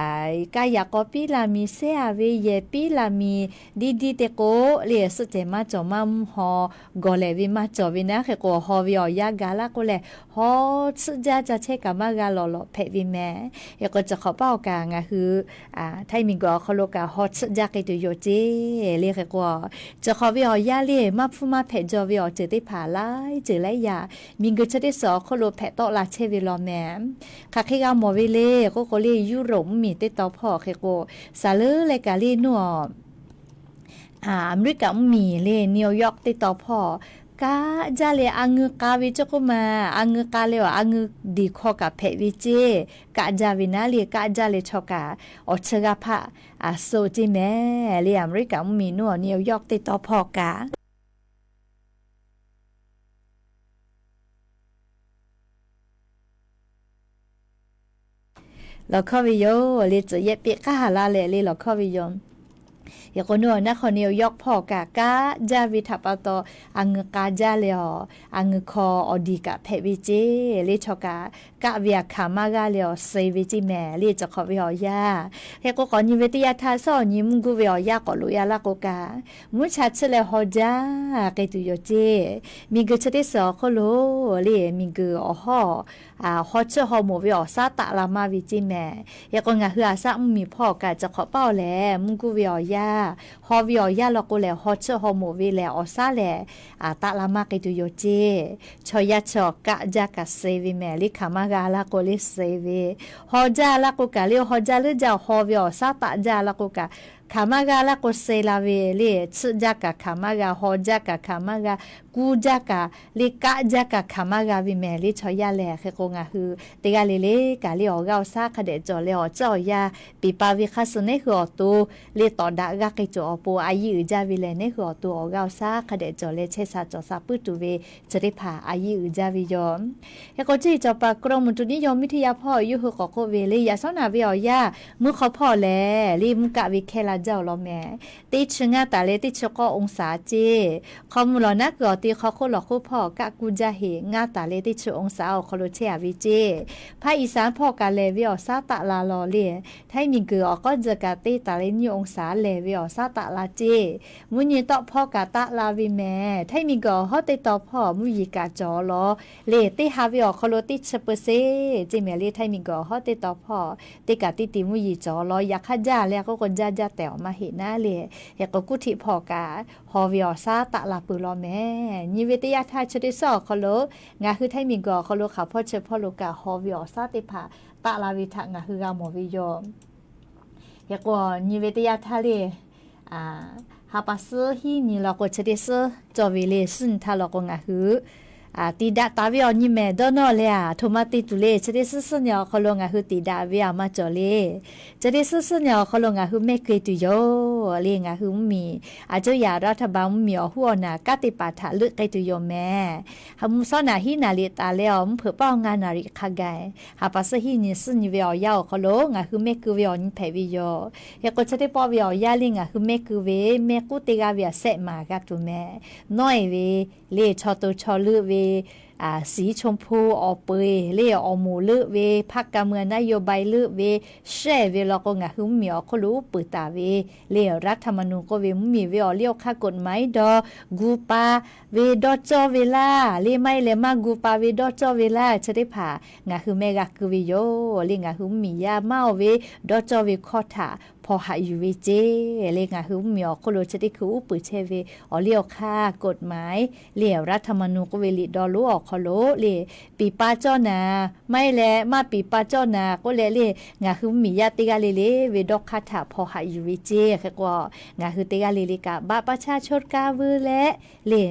kaˇ yaꞈ k'aw piˉ la mi, sehˉ a ve yehˬ piˉ la mi, diˇ diˇ te k'o, lehˬ suhˆ cehˬ maˇ cawˬ maˇ mvuhˇ haw gawˬ lehˬ ve maˇ cawˬ ve naˉ hk'e k'o, haw ve awˬ yanˇ ga laˇ k'oˆ lehˬ, haw tsuhˆ jaˇ ca chehˇ kaꞈ maˇ g'a lawˬ lawˬ hpehꞈ ve mehˍ. Hk'e k'o, chi hk'awꞈ paˇ awˬ kaꞈ ngaˬ hui Htaiˇ miˬguiˬ awˬ hk'aw lo kaꞈ haw tsuhˆ jaˇ k'ai tuˬ yoˬ ceˇ. Lehˬ hk'e k'o, chi hk'awꞈ ve awˬ yanˇ lehˬ maˇ hpfuhˇ maˇ hpehꞈ jaw ve awˬ ceuˬ teˇ hpaˍ laiˉ ceuˬ laiˉ yaꞈ miˬguiˬ chi teˇ suhˍ awˬ hk'oˆ lo hpehꞈ tawˆ la chehˇ ve law mehˍ. Hk'aˬ hk'e g'a mawˬ ve lehˬ k'oˆ k'o, lehˬ Europe mvuhˇmiˬ teˇ tawn hpawˇ hk'e k'o, saˍ leuˉ leh kaꞈ lehˬ nuˇ a America mvuhˇmiˬ lehˬ New York teˇ tawn hpawˇ kaˆ jaˇ leh a ngeu k'a ve cawˇ k'oˆ ma. A ngeu k'a leh awˬ a ngeu diˬ hkawˇ kaꞈ hpehꞈ ve ceˇ. Kaˆ jaˇ ve naˉ lehˬ kaˆ jaˇ leh chaw kaꞈ awˬ chi g'a hpaˆ suh ceˇ mehˍ. Lehˬ America mvuhˇmiˬ nuˇ a New York teˇ tawn hpawˇ kaꞈ lawˬ hkawˇ ve yoˬ. Lehˬ tcuhꞈ yehˆ peˆ k'aˉ haˍ la leh lehˬ lawˬ hkawˇ ve yoˬ. Hk'e k'o nuˇ a naˉ hk'aw New York hpawˇ kaꞈ kaˆ jaˇ ve htaꞈ pa taw, a ngeu k'a jaˇ leh awˬ a ngeu hkawˇ awˬ diˬ kaꞈ hpehꞈ ve ceˇ. Lehˬ chaw kaꞈ kaˆ ve aꞈ hkanˍ maˇ g'a leh awˬ suh ve ceˇ mehˍ. Lehˬ chi hk'awꞈ ve awˬ yanˇ, hk'e k'o k'awꞈ nyi ve teˇ yanˇ htaˇ suhˉ awˬ nyi mvuhˇ guˇ ve awˬ yanˇ k'awꞈ loꞈ yaˇ laˇ k'o kaꞈ, mvuhˇ cha chiˇ leh haw jaˇ k'ai tuˬ yoˬ ceˇ. Miˬguiˬ chi teˇ suhˍ awˬ hk'oˆ lo lehˬ miˬguiˬ awˬ hawˉ haw tsuhˆ haw moˍ ve awˬ saˉ taˆ la maˇ ve ceˇ mehˍ. Hk'e k'o ngaˬ hui a shaˆ mvuhˇmiˬ hpawˇ kaꞈ chi hk'awꞈ paˇ awˬ lehˬ mvuhˇ guˇ ve awˬ yanˇ, haw ve awˬ yanˇ law k'o lehˬ haw tsuhˆ haw moˍ ve lehˬ awˬ saˉ lehˬ taˆ la maˇ k'ai tuˬ yoˬ ceˇ. Chaw yaˇ chaw kaˆ jaˇ kaꞈ suh ve mehˍ. Lehˬ hkanˍ maˇ g'a laˇ k'o lehˬ suh ve, haw jaˇ laˇ k'o kaꞈ lehˬ haw jaˇ leuˉ jaˇ, haw ve awˬ saˉ taˆ jaˇ laˇ k'o kaꞈ hkanˍ maˇ g'a laˇ k'o suh la ve. Lehˬ tsuhˆ jaˇ kaꞈ hkanˍ maˇ g'a, haw jaˇ kaꞈ hkanˍ maˇ g'a, kuˇ jaˇ kaꞈ lehˬ kaˆ jaˇ kaꞈ hkanˍ maˇ g'a ve mehˍ. Lehˬ chaw yaˇ lehˬ hk'e k'o ngaˬ hui teˇ g'aˇ le le kaꞈ lehˬ awˬ g'aˇ awˬ shaˉ hk'a dehꞈ cawˬ leh awˬ tcuhˉ awˬ yanˇ peˬ pa ve hk'a suh neˉ hui awˬ to lehˬ tawˍ daꞈ g'aˇ k'ai cawˬ awˬ pon a yiˇ uiˍ jaˇ ve lehˬ neˉ hui awˬ to awˬ g'aˇ awˬ shaˉ hk'a dehꞈ cawˬ leh chehˇ sha cawˬ sha puiˉ tuˬ ve chi teˇ hpaˍ a yiˇ uiˍ jaˇ ve yoˬ. Hk'e k'o ceˇ cawˬ paˍ กรมอุตุนิยมวิทยา hpawˇ yawˇ hui k'awꞈ k'oˆ ve lehˬ yaꞈ shawˉ naꞈ ve awˬ yanˇ mvuhˇ hk'aw hpawˇ lehˬ lehˬ mvuhˇ kaˆ ve hkehˇ la jaˇ awˬ lawn mehˍ. Teˇ chi ngaˇ taˍ leh teˇ chi k'awˇ องศา ceˇ. Hk'aw mvuh lawˬ naˉ kuiˬ awˬ ti hk'aw hk'oˆ lawˬ hk'oˆ hpawˇ kaˆ kuˇ jaˇ heꞈ ngaˇ taˍ leh teˇ chi องศา awˬ hk'aw lo chehˇ a ve ceˇ. Hpaˇ Iˍsaˍ hpawˇ kaꞈ lehˬ ve awˬ saˉ taˆ la law lehˬ, Htaiˇ miˬguiˬ awˬ k'awˉ tcuh kaꞈ teˇ taˍ leh nyiˇ องศา lehˬ ve awˬ saˉ taˆ la ceˇ. Mvuhˇ nyi tawˆ hpawˇ kaꞈ taˆ la ve mehˍ. Htaiˇ miˬguiˬ awˬ hawˉ teˇ tawn hpawˇ mvuhˇ yeˬ kaꞈ cawˬ law lehˬ teˇ ha ve awˬ hk'aw lo teˇ chi เปอร์เซ็นต์ ceˇ mehˍ. Lehˬ Htaiˇ miˬguiˬ awˬ hawˉ teˇ tawn hpawˇ teˇ kaꞈ teˇ ti mvuhˇ yeˬ cawˬ law. Yaꞈ hk'aˇ jaˇ leh k'oˆ k'o jaˇ jaˇ tehꞈ awˬ maˇ heˆ naˉ lehˬ, hk'e k'o kuˇ htiˆ hpawˇ kaꞈ haw ve awˬ saˉ taˆ la peuˬ law mehˍ. Nyi ve teˇ yanˇ htaˇ chi teˇ suhˉ awˬ hk'aw lo ngaˬ hui Htaiˇ miˬguiˬ awˬ hk'aw lo hk'aˬ hpawˇ chi hpawˇ lo kaꞈ haw ve awˬ saˉ teˇ hpaˍ taˆ la ve htaꞈ ngaˬ hui g'a mawˬ ve yoˬ. Hk'e k'o nyi ve teˇ yanˇ htaˇ lehˬ, ha pa suhˉ hiˉ nyi law k'o chi teˇ suhˉ cawˬ ve lehˬ suhˉ nyi htaˇ law k'o ngaˬ hui tiꞈ daꞈ taˍ ve awˬ nyi mehˍ dawˇ nawˇ leh a htoꞈ ma te tuˬ lehˬ chi teˇ suhˉ suhˉ nyi awˬ hk'aw lo ngaˬ hui tiꞈ daꞈ ve a maˇ cawˬ lehˬ, chi teˇ suhˉ suhˉ nyi awˬ hk'aw lo ngaˬ hui mehˆ keu tuˬ yoˬ. Lehˬ ngaˬ hui mvuhˇmiˬ a ceuˇ yaꞈ รัฐบาล mvuhˇmiˬ awˬ hoˉ awˬ naˍ kanˉ te paˍ htaꞈ leuˆ k'ai tuˬ yoˬ mehˍ. Mvuhˇ shawˉ naˍ hiˉ naˍ riˍ taˍ leh awˬ mvuhˇ hpeuꞈ paˇ awˬ ngaˇ naˍ riˍ hk'a gaˬ, ha pa suhˉ hiˉ nyi suhˉ nyi ve awˬ yanˇ awˬ hk'aw lo ngaˬ hui mehˆ keu ve awˬ nyi hpehꞈ ve yoˬ. Hk'e k'o chi teˇ pawˆ ve awˬ yanˇ lehˬ ngaˬ hui mehˆ keu ve mehˆ k'uˉ teˇ g'aˇ ve a shehˆ maˍ g'a tuˬ mehˍ. Nawˉ e ve lehˬ chaw to chaw leuˆ ve, siˍ ชมพู awˬ peu eˬ lehˬ awˬ moˍ leuˆ ve, พรรคการเมือง นโยบาย leuˆ ve, shehˆ ve law k'o ngaˬ hui mvuhˇmiˬ awˬ hk'oˆ lo uˉ peunˍ taˍ ve lehˬ รัฐธรรมนูญ k'oˆ ve mvuhˇmiˬ ve awˬ liˇ awˬ hk'aˇ กฎหมาย dawˇ gu pa ve dawˇ cawˇ ve laˇ lehˬ maˇ heˆ leh maˇ gu pa ve dawˇ cawˇ ve laˇ chi teˇ hpaˍ ngaˬ hui mehˆ g'a keu ve yoˬ. Lehˬ ngaˬ hui mvuhˇmiˬ yaˇ maˇ oˬ ve dawˇ cawˇ ve hkawˇ htaꞈ hpaw haꞈ yuˬ ve ceˇ le. Ngaˬ hui mvuhˇmiˬ awˬ hk'oˆ lo chi teˇ hkui uˉ peunˍ chehˇ ve awˬ liˇ awˬ hk'aˇ กฎหมาย le รัฐธรรมนูญ k'oˆ ve liꞈ dawˇ lonˉ awˬ hk'aw lo le, piˍ pa cawˇ naˍ maˇ heˆ leh maˇ piˍ pa cawˇ naˍ k'oˆ leh le, ngaˬ hui mvuhˇmiˬ yaˇ teˇ g'aˇ le le ve dawˇ hk'aˇ htaꞈ hpaw haꞈ yuˬ ve ceˇ. Hk'e k'o, ngaˬ hui teˇ g'aˇ le le kaꞈ บัตรประชาชน kaˇ vuiˇ leh le,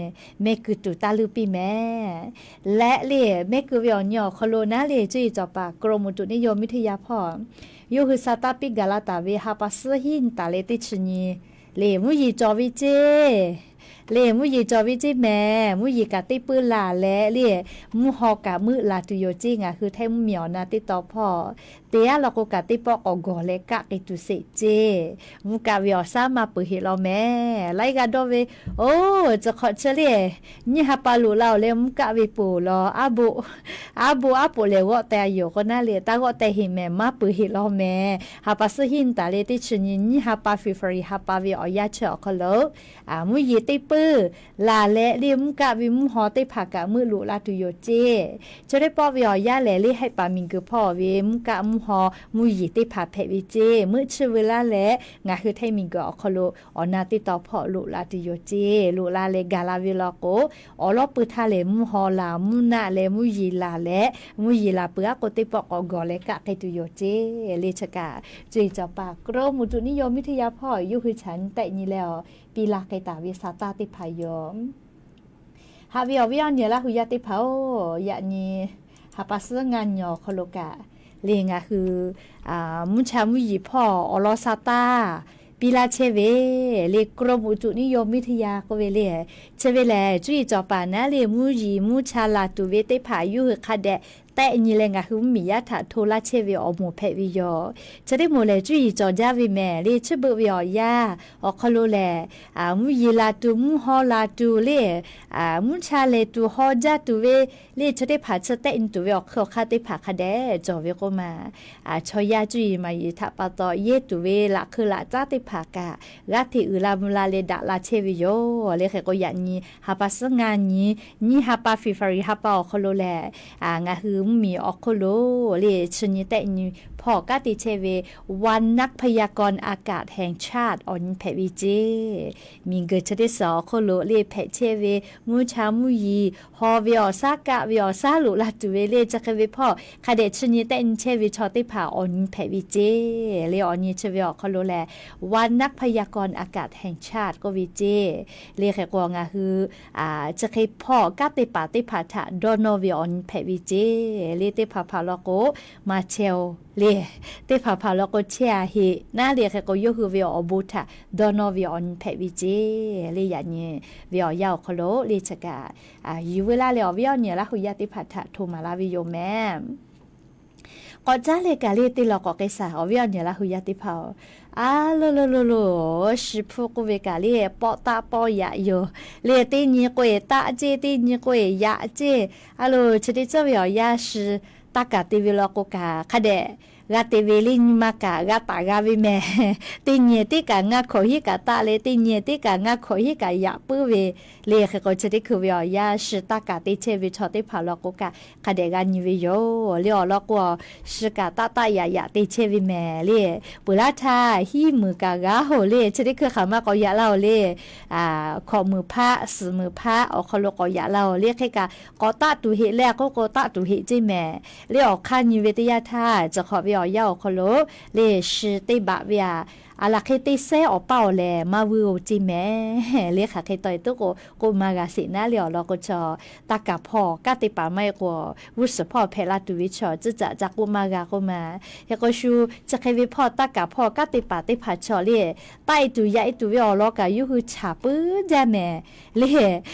mehˆ keu tuˬ taˇ leuˇ piˇ mehˍ. Leh le, mehˆ keu ve awˬ nyi awˬ hk'aw lo naˉ le, cuˇ yiˍ cawˬ paˍ กรมอุตุนิยมวิทยา hpawˇ yawˇ hui sa taˇ piˇ gaˬ la taˍ ve ha pa suhˉ hiˉ nyi taˍ leh teˇ chi nyi le, mvuhˇ yeˬ cawˬ ve ceˇ. Le mvuhˇ yeˬ cawˬ ve ceˇ mehˍ. Mvuhˇ yeˬ kaꞈ teˇ puiˉ laˬ leh le, mvuhˇ haw kaꞈ meuˆ laˬ tuˬ yoˬ ceˇ. Ngaˬ hui Htaiˇ mvuhˇmiˬ awˬ na teˇ taw hpawˇ te aˉ law k'o kaꞈ teˇ pawˆ k'awꞈ gawˬ leh kaˆ k'ai tuˬ sheˍ ceˇ. Mvuhˇ kaˆ ve awˬ shaˉ maˇ peuˬ heˆ law mehˍ. Laiˉ g'aˇ dawˇ ve, oˬ, tcuh hk'awꞈ chi le, nyiˇ ha pa loꞈ la-oˬ leh mvuhˇ kaˆ ve peuˬ law, aˉ bo, aˉ bo aˉ poꞈ lehˬ g'awˆ teh yoˬ k'o naˉ le, taˇ g'awˆ teh heˆ mehˍ, maˇ peuˬ heˆ law mehˍ. Ha pa suhˉ hiˉ nyi taˍ leh teˇ chi nyi, nyiˇ ha pa February ha pa ve awˬ yanˇ chi awˬ hk'aw lo mvuhˇ yeˬ teˇ puiˉ laˬ leh le, mvuhˇ kaˆ ve mvuhˇ haw teˇ hpaˍ kaꞈ meuˆ loꞈ la tuˬ yoˬ ceˇ. Chi teˇ pawˆ ve awˬ yanˇ lehˬ le, Haiˇ paˍ miˬguiˬ hpawˇ ve mvuhˇ kaˆ mvuhˇ haw mvuhˇ yeˬ teˇ hpaˍ hpehꞈ ve ceˇ. Meuˆ chiˇ veu laˇ leh ngaˬ hui Htaiˇ miˬguiˬ awˬ hk'aw lo awˬ na teˇ taw hpawˇ loꞈ la tuˬ yoˬ ceˇ. Loꞈ la leh gaˬ la ve law k'o, awˬ lawˉ pui htaˇ lehˬ mvuhˇ haw laˬ, mvuhˇ naˆ leh mvuhˇ yeˬ laˬ leh, mvuhˇ yeˬ laˬ peuˬ aˉ k'o teˇ pawˆ k'awꞈ gawˬ leh kaˆ k'ai tuˬ yoˬ ceˇ. Le chi kaꞈ cuˇ yiˍ cawˬ paˍ กรมอุตุนิยมวิทยา hpawˇ yawˇ hui chaꞈ nyi tehˆ nyi leh awˬ piˇ laˇ k'ai taˍ ve sa taˇ teˇ hpaˍ yoˬ. Haꞈ ve awˬ viˉ awˬ nyi Laˇ hu yaˇ teˇ hpaˍ-oˬ, yaꞈ nyi ha pa suhˉ ngaˇ nyi awˬ hk'aw lo kaꞈ le, ngaˬ hui mvuhˇ cha mvuhˇ yeˬ hpawˇ awˬ lawn sa taˇ piˇ laˇ chehˇ ve le, กรมอุตุนิยมวิทยา k'oˆ ve le, chi ve lehˬ cuˇ yiˍ cawˬ paˍ naˉ le, mvuhˇ yeˬ mvuhˇ cha laˬ tuˬ ve teˇ hpaˍ yawˇ hui hk'a dehꞈ tehˆ nyi leh ngaˬ hui mvuhˇmiˬ yaˇ htaꞈ hto laˇ chehˇ ve awˬ moˍ hpehꞈ ve yoˬ. Chi teˇ moˍ lehˬ cuˇ yiˍ cawˬ jaˇ ve mehˍ le, chi beuꞈ ve awˬ yanˇ awˬ hk'aw lo lehˬ mvuhˇ yeˬ laˬ tuˬ, mvuhˇ haw laˬ tuˬ le, mvuhˇ cha lehˬ tuˬ, haw jaˇ tuˬ ve le, chi teˇ hpaˍ chi tehˆ nyi tuˬ ve awˬ hk'aw hk'aˇ teˇ hpaˍ hk'a dehꞈ cawˬ ve k'oˆ ma. Chaw yaˇ cuˇ yiˍ maˍ yiˍ htaꞈ pa taw yehˇ tuˬ ve laꞈ hkeu laꞈ caˉ teˇ hpaˍ kaꞈ g'aˇ hteꞈ uiˍ la mvuh la leh daꞈ la chehˇ ve yoˬ le. Hk'e k'o yaꞈ nyi ha pa suhˉ ngaˇ nyi, nyiˇ ha pa February ha pa awˬ hk'aw lo lehˬ, ngaˬ hui mvuhˇmiˬ awˬ hk'oˆ lo le chi nyi tehˆ nyi hpawˇ kanˉ te chehˇ ve วันนักพยากรณ์อากาศแห่งชาติ awˬ nyi hpehꞈ ve ceˇ. Miˬguiˬ chi teˇ suhˍ awˬ hk'oˆ lo le hpehꞈ chehˇ ve mvuhˇ cha mvuhˇ yeˬ haw ve awˬ shaˉ, kaˆ ve awˬ shaˉ, loꞈ la tuˬ ve le, chi hk'e ve hpawˇ hk'a dehꞈ chi nyi tehˆ nyi chehˇ ve chaw teˇ hpaˍ awˬ nyi hpehꞈ ve ceˇ le. Awˬ nyi chi ve awˬ hk'aw lo lehˬ วันนักพยากรณ์อากาศแห่งชาติ k'oˆ ve ceˇ le. Hk'e k'o ngaˬ hui chi hk'e hpawˇ kanˉ te paˍ teˇ hpaˍ htaꞈ dawˇ nawˇ ve awˬ nyi hpehꞈ ve ceˇ le. Teˇ hpaˍ hpaˍ law k'o maˇ chehˇ-oˬ le, teˇ hpaˍ hpaˍ law k'o chehˇ-a heˆ naˉ le. Hk'e k'o yawˇ hui ve awˬ bon htaꞈ dawˇ nawˇ ve awˬ nyi hpehꞈ ve ceˇ le. Yaꞈ nyi ve awˬ yanˇ awˬ hk'aw lo le chi kaꞈ yuˬ veu laˇ leh awˬ viˉ awˬ nyi Laˇ hu yaˇ teˇ hpaˍ htaꞈ hto maˍ laˇ ve yoˬ mehˍ. K'awꞈ caˉ leh kaꞈ le teˇ lawˬ k'awꞈ k'ai shaˍ, awˬ viˉ awˬ nyi Laˇ hu yaˇ teˇ hpaˍ-oˬ. A lo lo lo lo, shi hpuˇ k'oˆ ve kaꞈ le pawˆ taˆ pawˆ yaꞈ yoˬ le. Teˇ nyi k'o-e taˆ ceˇ, teˇ nyi k'o-e yaꞈ ceˇ. A lo chi teˇ ceuˬ ve awˬ yanˇ shi taˇ kaˍ te ve law k'o kaꞈ hk'a dehꞈ g'a te ve le. Nyi ma kaꞈ g'a taˍ g'a ve mehˍ. Teˇ nyi teˇ kaꞈ ngaˇ hkawꞈ hiˉ kaꞈ taˆ leh, teˇ nyi teˇ kaꞈ ngaˇ hkawꞈ hiˉ kaꞈ yaꞈ puiˉ ve le. Hk'e k'o chi teˇ hkui ve awˬ yanˇ shi taˇ kaˍ te chehˇ ve chaw teˇ hpaˍ law k'o kaꞈ hk'a dehꞈ g'a nyi ve yoˬ le. Awˬ lawn k'o, shi kaꞈ taˆ taˆ yaꞈ yaꞈ te chehˇ ve mehˍ le. Peuˬ laˇ htaˇ hiˉ muiˬ kaꞈ g'a hoˬ le. Chi teˇ hkui hk'aˬ ma k'awꞈ yaꞈ laˇ-oˬ le. Hkawꞈ muiˬ hpaˆ, suhˍ muiˬ hpaˆ awˬ hk'aw lo k'awꞈ yaꞈ laˇ-oˬ le. Hk'e kaꞈ k'awꞈ taˆ tuˬ heˆ le, a k'oˆ k'o taˆ tuˬ heˆ ceˇ mehˍ le. Awˬ hk'aˇ nyi ve teˇ yanˇ htaˇ, chi hk'awꞈ ve awˬ yanˇ awˬ hk'aw lo le shi te baꞈ ve-a, a laˬ hk'e teˇ sehˉ awˬ paˇ awˬ lehˬ maˇ vuiˇ-oˬ ceˇ mehˍ le. Hk'aˬ hk'e taw-e tuˉ k'o k'oˆ maˇ g'a sheˍ naˉ le. Awˬ lawn k'o chaw taˇ kaˍ hpawˇ kanˉ te paˍ maˇ heˆ k'o, g'uˇ suhˍ hpawˇ hpehꞈ la tuˬ ve chaw tcuhˉ caꞈ ca k'oˆ maˇ g'a k'oˆ ma. Hk'e k'o shu chi hk'e ve hpawˇ taˇ kaˍ hpawˇ kanˉ te paˍ teˇ hpaˍ chaw le taˆ-e tuˬ yaꞈ-e tuˬ ve awˬ lawn kaꞈ yawˇ hui chaˍ puiˉ jaˇ mehˍ le.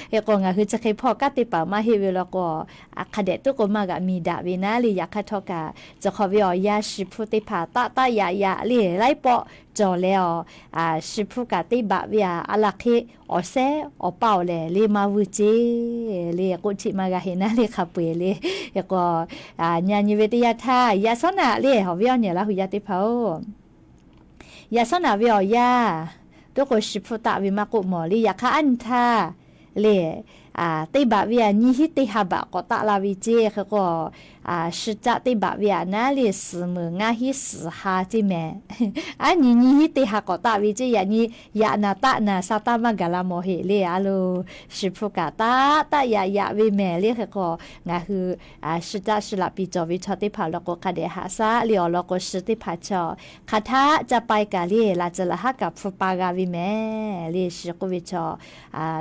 Hk'e k'o ngaˬ hui chi hk'e hpawˇ kanˉ te paˍ maˇ heˆ ve law k'o, hk'a dehꞈ tuˉ k'o maˇ g'aꞈ miˬ daꞈ ve naˉ le. Yaꞈ hk'aˇ htawˇ kaꞈ, chi hk'awꞈ ve awˬ yanˇ shi hpuˇ teˇ hpaˍ taˆ taˆ yaꞈ yaꞈ le laiˉ pawˆ cawˬ leh-a, shi hpuˇ kaꞈ teˇ baꞈ ve-a, a laˬ hk'e awˬ sehˉ awˬ paˇ awˬ lehˬ le maˇ vuiˇ ceˇ le. K'oˆ cheˆ maˇ g'a heˆ naˉ le hk'a peu-eˬ le. Hk'e k'o nyi nyi ve teˇ yanˇ htaˇ, yaꞈ shawˉ naꞈ le awˬ viˉ awˬ nyi Laˇ hu yaˇ teˇ hpaˍ-oˬ, yaꞈ shawˉ naꞈ ve awˬ yanˇ tuˉ k'o shi hpuˇ taˆ ve maˇ k'oˆ mawˬ le. Yaꞈ hk'aˇ aˉ nyi htaˇ le teˇ baꞈ ve-a, nyiˇ hinˉ teˇ ha baꞈ k'awꞈ taˆ la ve ceˇ. Hk'e k'o Shi caˆ teˇ baꞈ ve aꞈ naˉ le, suhˍ meunˍ ngaˇ hinˉ suhˍ ha ceˇ mehˍ. Aˉ nyi nyiˇ hinˉ teˇ ha k'awꞈ taˆ ve ceˇ. Yaꞈ nyi yaꞈ naˍ taˆ naˍ sa taˇ maˇ gaˬ la mawˬ heˆ le. A lo, shi hpu kaꞈ taˆ taˆ yaꞈ yaꞈ ve mehˍ le. Hk'e k'o, ngaˬ hui shi caˆ shi laꞈ piˍ cawˬ ve chaw teˇ hpaˍ law k'o, hk'a dehꞈ haꞈ shaˉ le awˬ lawn k'o, shi teˇ hpaˍ chaw hk'aˬ htaˆ ca pai kaꞈ le, laˬ tcuh laˬ haˉ kaꞈ hpu pa g'a ve mehˍ le. Shi k'oˆ ve chaw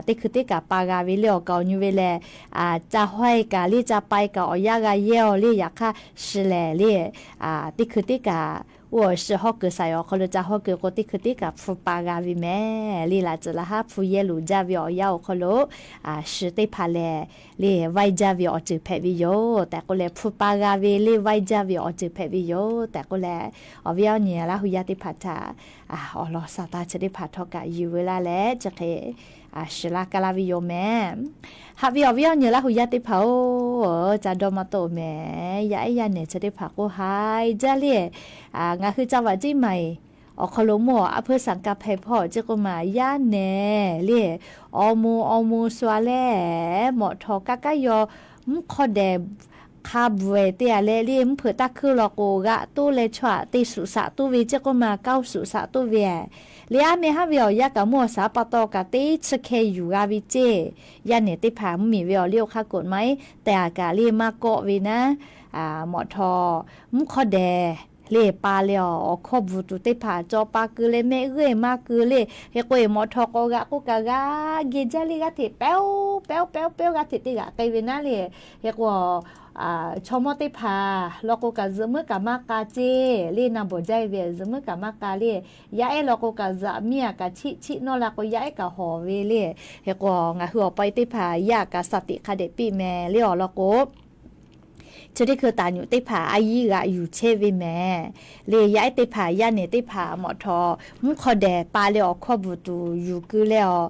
teˇ hkui teˇ kaꞈ pa g'a ve le. Awˬ kaˍ awˬ nyu ve lehˬ, ca haweh kaꞈ le, ca pai kaꞈ awˬ yanˇ g'a yehˇ aw le. Yaꞈ hk'aˇ shi lehˬ le, teˇ hkui teˇ kaꞈ oˇ awˬ shi hawˉ kuiˬ saiˍ awˬ hk'aw lo ca hawˉ kuiˬ k'o, teˇ hkui teˇ kaꞈ hpu pa g'a ve mehˍ le. Laˬ tcuh laˬ haˉ hpu yehˇ loꞈ jaˇ ve awˬ yanˇ awˬ hk'aw lo, shi teˇ hpaˍ lehˬ le vaiˇ jaˇ ve awˬ ceuˬ hpehꞈ ve yoˬ tehꞈ k'oˆ leh, hpu pa g'a ve le vaiˇ jaˇ ve awˬ ceuˬ hpehꞈ ve yoˬ tehꞈ k'oˆ leh, awˬ viˉ awˬ nyi Laˇ hu yaˇ teˇ hpaˍ htaꞈ awˬ lawn sa taˇ chi teˇ hpaˍ htawˇ kaꞈ yuˬ veu laˇ leh chi hk'e shiˍ laˇ kaˇ laˇ ve yoˬ mehˍ. Haꞈ ve awˬ viˉ awˬ nyi Laˇ hu yaˇ teˇ hpaˍ-oˬ, ca dawˇ maˇ toˆ mehˍ. Yaˇ ehˉ yaˇ nehˬ chi teˇ hpaˍ k'oˆ haiˬ jaˇ le. Ngaˬ hui ca vaꞈ ceˇ maˬ awˬ hk'aw lo mawˇ aˉ hpeuˇ saˍ ka hpehꞈ hpawˇ ceˇ k'oˆ ma, yaˇ nehˬ le, awˬ moˍ awˬ moˍ sua leh, mawꞈ htawˍ kaˇ kaˉ yaw mvuhˇ hk'awˇ dehˬ hk'a bvuhˬ-ehˍ te-a leh le, mvuhˇ hpeuꞈ taˇ hkuiˇ law k'o g'aꞈ toˇ leh chaw aꞈ te suꞈ saꞈ toˇ ve ceˇ k'oˆ ma, kaˇ suꞈ saꞈ toˇ ve le. Aˉ meh haˉ ve awˬ yanˇ kaꞈ mawˇ awˬ shaˍ pa taw kaꞈ teˇ chi hkeh yuˬ g'a ve ceˇ. Yaˇ nehˬ teˇ hpaˍ mvuhˇmiˬ ve awˬ liˇ awˬ hk'aˇ k'oꞈ maˇ-e tehꞈ kaꞈ le maˇ kawˆ ve naˉ, mawꞈ htawˍ mvuhˇ hk'awˇ dehˬ le pa leh awˬ hkawˇ bvuhˬ tuˬ teˇ hpaˍ caw pa keu leh mehˆ g'euˆ maˇ keu le. Hk'e k'o-e mawꞈ htawˍ k'awꞈ g'aꞈ k'oˆ kaꞈ g'a geh jaˇ le, g'aˇ hteꞈ pehˉ-oˆ pehˉ-oˆ pehˉ-oˆ pehˉ-oˆ g'aˇ hteꞈ teˇ g'aꞈ k'ai ve naˉ le. Hk'e k'o, chaw mawˇ teˇ hpaˍ law k'o kaꞈ zuhꞈ muiˉ kaꞈ maˇ k'a ceˇ le, na bawˬ jaˇ ve zuhꞈ muiˉ kaꞈ maˇ k'a le. Yaˇ ehˉ law k'o kaꞈ zuhꞈ miˇ-a kaꞈ chiˆ chiˆ nawˇ la k'o yaˇ ehˉ kaꞈ hawˍ ve le. Hk'e k'o ngaˬ hui awˬ pa e teˇ hpaˍ yaˇ kaꞈ shaˍ tiꞈ hk'a dehꞈ piˇ mehˍ le awˬ lawn k'o, chi teˇ hkui taˍ nyuꞈ teˇ hpaˍ a yiˇ g'aꞈ yuˬ chehˇ ve mehˍ le. Yaˇ ehˉ teˇ hpaˍ yaˇ nehˬ teˇ hpaˍ mawꞈ htawˍ mvuhˇ hk'awˇ dehˬ pa leh awˬ hkawˇ bvuhˬ tuˬ yuˬ keu leh awˬ,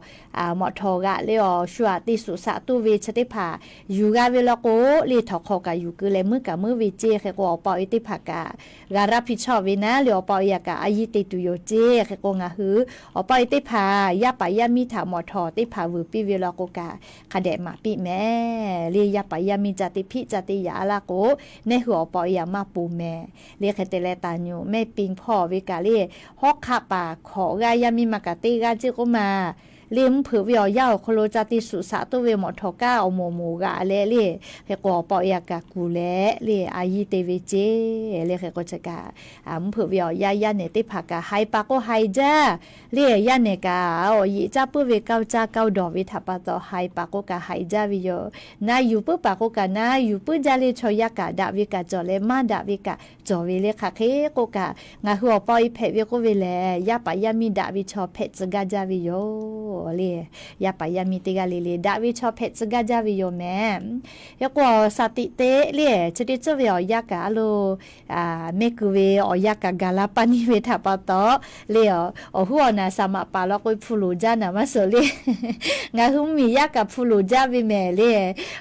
mawꞈ htawˍ g'aꞈ leh awˬ shu aꞈ te suꞈ saꞈ toˇ ve chi teˇ hpaˍ yuˬ g'a ve law k'o le, htawnˍ hk'aw kaꞈ yuˬ keu leh muiˉ kaꞈ muiˉ ve ceˇ. Hk'e k'o awˬ pa awˬ e teˇ hpaˍ kaꞈ g'a raˇ piˇ chawˇ ve naˉ le, awˬ pa awˬ e aꞈ kaꞈ a yiˇ te tuˬ yoˬ ceˇ. Hk'e k'o ngaˬ hui awˬ pa awˬ e teˇ hpaˍ yaˇ paˍ yaˇ miˇ htaꞈ mawꞈ htawˍ teˇ hpaˍ vuiˬ piˇ ve law k'o kaꞈ hk'a dehꞈ maˍ piˇ mehˍ le. Yaˇ paˍ yaˇ miˇ ca te hpiˆ ca te yaꞈ laˇ k'o, neˇ hui awˬ pa awˬ e aꞈ maˇ ponˬ mehˍ le. Hk'e te leh taˍ nyuꞈ mehˆ piˇ hpawˇ ve kaꞈ le, hawˉ hk'aˆ paˍ hkawꞈ g'aˇ yaˇ miˇ ma kaꞈ teˇ g'aˇ ceˇ k'oˆ ma le, mvuhˇ hpeuꞈ ve awˬ yanˇ awˬ hk'aw lo ca te suꞈ saꞈ toˇ ve mawꞈ htawˍ kaˇ awˬ moˍ moˍ g'aꞈ leh le. Hk'e k'o awˬ pa awˬ e aꞈ kaꞈ kuˬ leh le a yiˇ te ve ceˇ le. Hk'e k'o chi kaꞈ mvuhˇ hpeuꞈ ve awˬ yaˇ yaˇ nehˬ teˇ hpaˍ kaꞈ haiˬ paˍ k'o haiˬ jaˇ le. Yaˇ nehˬ kaꞈ awˬ yeꞈ caˇ puiˉ ve kaoˇ caˇ kaoˇ dawˬ ve htaꞈ pa taw haiˬ paˍ k'o kaꞈ haiˬ jaˇ ve yoˬ. Na yuˬ puiˉ paˍ k'o kaꞈ na yuˬ puiˉ jaˇ le. Chaw yaˇ kaꞈ daꞈ ve kaꞈ cawˬ leh maˇ daꞈ ve kaꞈ cawˬ ve le. Hk'aˬ hk'e k'oˆ kaꞈ ngaˬ hui awˬ pa awˬ e hpehꞈ ve k'oˆ ve lehˬ, yaˇ paˍ yaˇ miˇ daꞈ ve chaw hpehꞈ tcuh gaˇ jaˇ ve yoˬ le. Yaˇ paˍ yaˇ miˇ teˇ g'aˇ le le daꞈ ve chaw hpehꞈ tcuh gaˇ jaˇ ve yoˬ mehˍ. Hk'e k'o awˬ shaˍ tiꞈ te le chi teˇ tcuhˉ ve awˬ yanˇ kaꞈ a lo, mehˆ kuiˬ ve awˬ yanˇ kaꞈ gaˬ la paˇ neˇ ve htaꞈ pa taw le, awˬ huˉ awˬ naˍ saˍ maꞈ paˍ law k'o hpu loˍ jaˇ naˍ maˇ suhˍ le. Ngaˬ hui mvuhˇmiˬ yaˇ kaꞈ hpu loˍ jaˇ ve mehˍ le.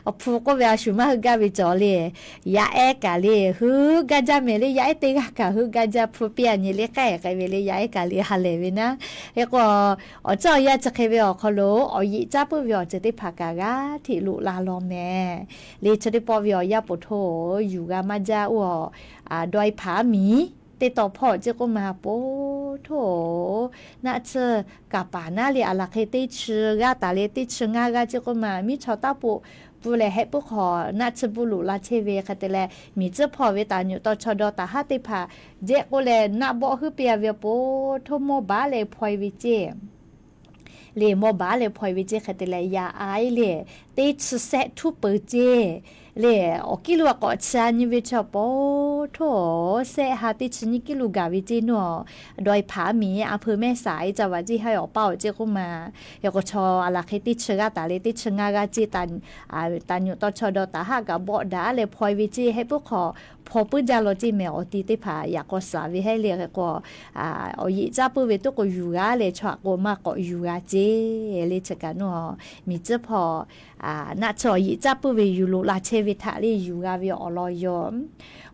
Awˬ hpu k'oˆ ve a shu maˇ hui gaˇ ve cawˬ le. Yaˇ ehˉ kaꞈ le hui gaˇ jaˇ mehˍ le. Yaˇ ehˉ teˇ g'aˇ kaꞈ hui gaˇ jaˇ, hpu piˇ a nyi le k'ehˆ k'ai ve le. Yaˇ ehˉ kaꞈ le ha lehˬ ve naˉ. Hk'e k'o awˬ ceuˬ awˬ yanˇ chi hk'e ve awˬ hk'aw lo awˬ yeꞈ caˇ puiˉ ve awˬ ceuˬ teˇ hpaˍ kaꞈ g'aˇ hteꞈ loꞈ la law mehˍ le. Chi teˇ pawˆ ve awˬ yanˇ po hto yuˬ g'a maˇ jaˇ oˇ, dawˇ e hpaˍ miˬ teˇ taw hpawˇ ceˇ k'oˆ ma po hto naˆ tsuhˇ kaˍ paˍ naˉ le a laˬ hk'e teˇ chi g'aˇ taˍ le teˇ chi ngaˇ g'aˇ ceˇ k'oˆ ma miˉ chaw taˇ poꞈ pun lehˬ heh puiˉ hk'awꞈ naˆ tsuhˇ buˇ loꞈ la chehˇ ve hk'e te leh, miˬ tcuhˉ hpawˇ ve taˍ nyuꞈ taw chaw daw taˍ haˉ teˇ hpaˍ jehˆ k'oˆ leh naˆ bawˆ huiˉ piˇ a ve po hto mawˇ baˉ leh hpaw e ve ceˇ le. Mawˇ baˉ leh hpaw e ve ceˇ hk'e te leh yaꞈ a e le teˇ chi sehˆ htuˉ peuˬ ceˇ le. Awˬ kiˉ lo a k'awꞈ chi a nyi ve chaw po hto sehˆ ha teˇ chi nyiˇ kiˉ lo gaˬ ve ceˇ nawˇ. Dawˇ e hpaˍ miˬ a hpeu mehˆ saˍ e ca vaꞈ ceˇ haˉ awˬ paˇ awˬ ceˇ k'oˆ ma. Hk'e k'o chaw a laˬ hk'e teˇ chi g'aˇ taˍ le teˇ chi ngaˇ g'aˇ ceˇ taˍ nyuꞈ taw chaw daw taˍ haˉ kaꞈ bawˆ daꞈ leh hpaw e ve ceˇ heh puiˉ hk'awꞈ hpaw puiˉ jaˇ law ceˇ mehˍ. Awˬ ti teˇ hpaˍ yaꞈ k'aw suhˍ ve hehˉ le. Hk'e k'o awˬ yeꞈ caˇ puiˉ ve toˉ k'o yuˬ g'a leh chaw aꞈ k'o maˇ k'awꞈ yuˬ g'a ceˇ le. Chi kaꞈ nawˇ miˬ tcuhˉ hpawˇ naˆ tsuhˇ awˬ yeꞈ caˇ puiˉ ve yuˬ loꞈ la chehˇ ve htaꞈ le yuˬ g'a ve awˬ lawn yoˬ.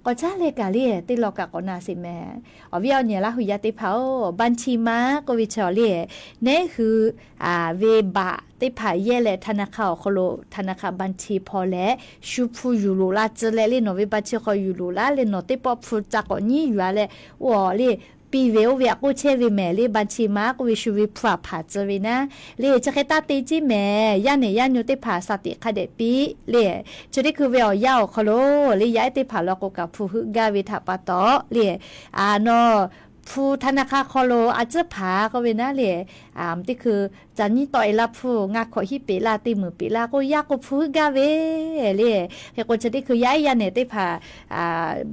K'awꞈ caˉ leh kaꞈ le teˇ law kaꞈ k'awꞈ na sheˍ mehˍ. Awˬ viˉ awˬ nyi Laˇ hu yaˇ teˇ hpaˍ-oˬ, baˆ chiˇ maˇ k'oˆ ve chaw le, neˉ hui ve baꞈ teˇ hpaˍ yehˇ leh ธนาคาร awˬ hk'aw lo ธนาคาร บัญชี hpaw leh, shu hpu yuˬ loꞈ la tcuh leh le, nawˬ ve บัญชี hk'aw yuˬ loꞈ laˇ leh nawˬ teˇ pawˆ hpu ca k'awꞈ nyiˉ yuˬ a leh, oˇ aw le, piˇ ve oˇ ve aꞈ k'oˆ chehˇ ve mehˍ le, บัญชี maˇ k'oˆ ve shu ve hpu aꞈ hpanˍ tcuh ve naˉ le, chi hk'e taˇ te ceˇ mehˍ. Yaˇ nehˬ yaˇ nyu teˇ hpaˍ สติ hk'a dehꞈ piˇ le. Chi teˇ hkui ve awˬ yanˇ awˬ hk'aw lo le, yaˇ ehˉ teˇ hpaˍ law k'o kaꞈ hpu heuˆ gaˇ ve htaꞈ pa taw le, a, nawˬ hpu ธนาคาร hk'aw lo a tcuhˉ hpanˍ k'oˆ ve naˉ le, teˇ hkui ca nyiˉ tawˆ e laˇ hpu ngaˇ hkawꞈ hiˉ peꞈ laˇ teˇ meunˍ peꞈ laˇ k'o, yaˇ k'o hpu heuˆ gaˇ ve le. Hk'e k'o chi teˇ hkui yaˇ ehˉ yaˇ nehˬ teˇ hpaˍ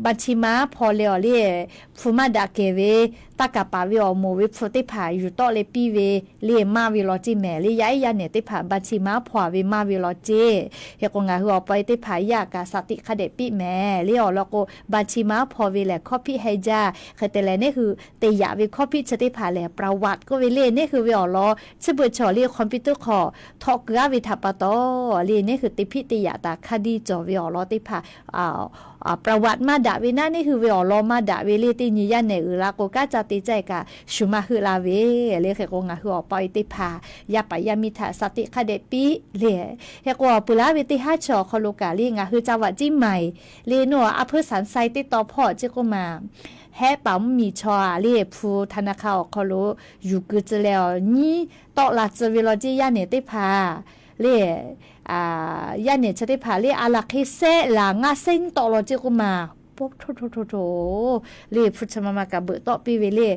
บัญชี maˇ hpaw leh awˬ le, hpu maˇ daꞈ kehˬ ve, taˇ kaˍ paˍ ve awˬ moˍ ve hpu teˇ hpaˍ yuˬ tawˆ leh piˇ ve le, maˇ ve law ceˇ mehˍ le. Yaˇ ehˉ yaˇ nehˬ teˇ hpaˍ บัญชี maˇ hpaw ve maˇ ve law ceˇ. Hk'e k'o ngaˬ hui awˬ pa e teˇ hpaˍ yaˇ kaꞈ สติ hk'a dehꞈ piˇ mehˍ le. Awˬ lawn k'o บัญชี maˇ hpaw ve lehˬ คอปปี้ heh jaˇ. Hk'e te leh neˇ hui te yaꞈ ve คอปปี้ chi teˇ hpaˍ lehˬ ประวัติ k'oˆ ve le, neˇ hui ve awˬ lawn chi beuꞈ chaw le คอมพิวเตอร์ hk'aw htawꞈ kuiˬ aˉ ve htaꞈ pa taw le, neˇ hui te hpiˆ te yaꞈ taˍ hk'a diˇ cawˬ ve awˬ lawn teˇ hpaˍ ประวัติ maˇ daꞈ ve naˉ, neˇ hui ve awˬ lawn maˇ daꞈ ve le, teˇ nyi yaˇ nehˬ uiˍ la k'o kanˉ ca te caˇ kaꞈ shu maˇ heuˆ la ve le. Hk'e k'o ngaˬ hui awˬ pa e teˇ hpaˍ yaˇ paˍ yaˇ miˇ htaꞈ สติ hk'a dehꞈ piˇ le. Hk'e k'o awˬ peuˬ laˇ ve teˇ haˉ chi awˬ hk'aw lo kaꞈ le, ngaˬ hui ca vaꞈ ciˉ maiˍ le, nawˬ a hpeuˇ สามไซ teˇ taw hpawˇ ceˇ k'oˆ maˬ, hehˆ paˍ mvuhˇmiˬ chaw a le hpu ธนาคาร awˬ hk'aw lo yuˬ keu tcuh leh awˬ nyiˉ tawˆ la tcuh ve law ceˇ yaˇ nehˬ teˇ hpaˍ le. Yaˇ nehˬ chi teˇ hpaˍ le a laˬ hk'e sehˆ laˬ ngaˇ sehˆ nyiˇ tawˆ law ceˇ k'oˆ maˬ, po hto hto hto hto le hpu chi ma ma kaꞈ beuꞈ tawˆ piˇ ve le.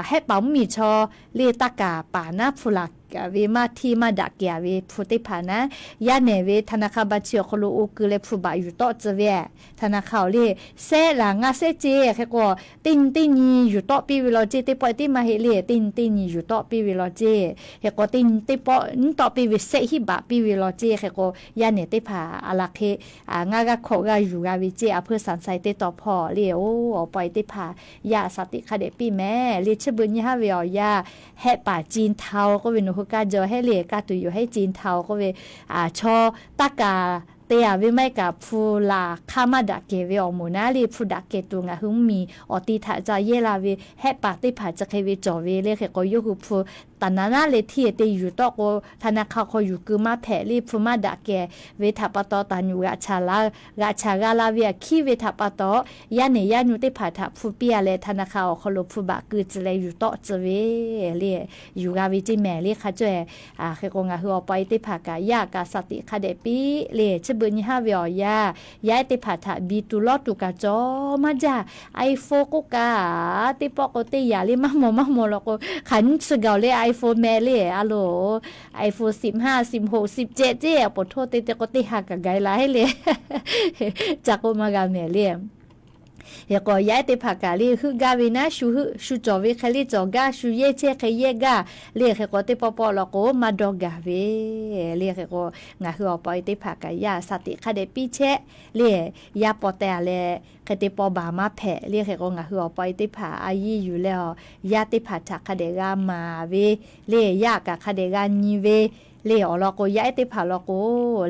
Hehˆ paˍ mvuhˇmiˬ chaw le taˇ kaˍ paˍ naˉ hpu laˬ ve maˇ hteˇ maˇ daꞈ kehˬ ve hpu teˇ hpaˍ naˉ, yaˇ nehˬ ve ธนาคาร บัญชี awˬ hk'aw lo oˇ keu leh hpu baꞈ yuˬ tawˆ tcuh ve ธนาคาร awˬ le, sehˆ laˬ ngaˇ sehˆ ceˇ. Hk'e k'o teˇ nyi teˇ nyi yuˬ tawˆ piˇ ve law ceˇ, teˇ pawˆ teˇ maˇ heˆ le, teˇ nyi teˇ nyi yuˬ tawˆ piˇ ve law ceˇ. Hk'e k'o teˇ nyi teˇ pawˆ nyiˇ tawˆ piˇ ve sehˆ hiˉ baꞈ piˇ ve law ceˇ. Hk'e k'o yaˇ nehˬ teˇ hpaˍ a laˬ hk'e ngaˇ g'aˇ hkawꞈ g'aˇ yuˬ g'a ve ceˇ, a hpeuˇ สามไซ teˇ taw hpawˇ le. Oˇ awˬ pa e teˇ hpaˍ yaˇ สติ hk'a dehꞈ piˇ mehˍ le. Chi beuꞈ nyi haˉ ve awˬ yanˇ hehˆ paˍ จีนเทา k'oˆ ve nawˬ hui kaˇ jaw hehˉ le, kaˇ tuˬ yoˬ hehˉ จีนเทา k'oˆ ve, chaw taˇ kaˍ te a ve maˇ heˆ kaꞈ hpu laˬ hk'aˇ maˇ daꞈ kehˬ ve awˬ moˍ naˉ le, hpu daꞈ kehˬ tuˬ ngaˬ hui mvuhˇmiˬ awˬ ti htaꞈ ca yehˇ la ve hehˆ paˍ teˇ hpaˍ chi hk'e ve cawˬ ve le. Hk'e k'o yawˇ hui hpu taˍ naˍ naˉ leh hteˇ te yuˬ tawˆ k'o, ธนาคาร hk'aw yuˬ keu maˇ hpehꞈ le, hpu maˇ daꞈ kehˬ ve htaꞈ pa taw taˍ nyuꞈ g'aꞈ chaˬ g'a laˇ ve aꞈ hkiˉ ve htaꞈ pa taw, yaˇ nehˬ yaˇ nyu teˇ hpaˍ htaꞈ hpu piˇ a leh ธนาคาร awˬ hk'aw lo hpu baꞈ keu tcuh leh yuˬ tawˆ tcuh ve le, yuˬ g'a ve ceˇ mehˍ le hk'a cawˇ e. Hk'e k'o ngaˬ hui awˬ pa e teˇ hpaˍ kaꞈ yaˇ kaꞈ สติ hk'a dehꞈ piˇ le. Chi beuꞈ nyi haˉ ve awˬ yanˇ yaˇ ehˉ teˇ hpaˍ htaꞈ biˇ tuˬ lawˇ tuˬ kaꞈ cawˬ maˇ jaˇ. iPhone k'oˆ kaꞈ teˇ pawˆ k'o teˇ yaꞈ le maˇ mawˬ maˇ mawˬ law k'o, hk'aˬ nyiˇ chi gaˬ le iPhone meh le a loˬ, iPhone สิบห้า สิบหก สิบเจ็ด ceˇ, a poˬ htoˇ te te k'o teˇ ha kaꞈ gaˬ la heˉ le, ca k'oˆ maˇ g'a mehˍ le. Hk'e k'o yaˇ ehˉ teˇ hpaˍ kaꞈ le heuˆ gaˇ ve naˉ, shu heuˆ shu cawˬ ve hk'e le cawˬ gaˇ, shu yehˇ chehˇ hk'e yehˇ gaˇ le. Hk'e k'o teˇ pawˆ pawˆ law k'o maˇ dawˇ gaˬ ve le. Hk'e k'o ngaˬ hui awˬ pa e teˇ hpaˍ kaꞈ yaˇ สติ hk'a dehꞈ piˇ chehˇ le. Yaˇ paw teh a leh hk'e te paw baˬ maˇ hpehꞈ le. Hk'e k'o ngaˬ hui awˬ pa e teˇ hpaˍ a yiˇ yuˬ leh awˬ yaˇ teˇ hpaˍ htaꞈ hk'a dehꞈ g'a maˍ ve le, yaˇ kaꞈ hk'a dehꞈ g'a nyi ve le. Awˬ lawn k'o yaˇ ehˉ teˇ hpaˍ law k'o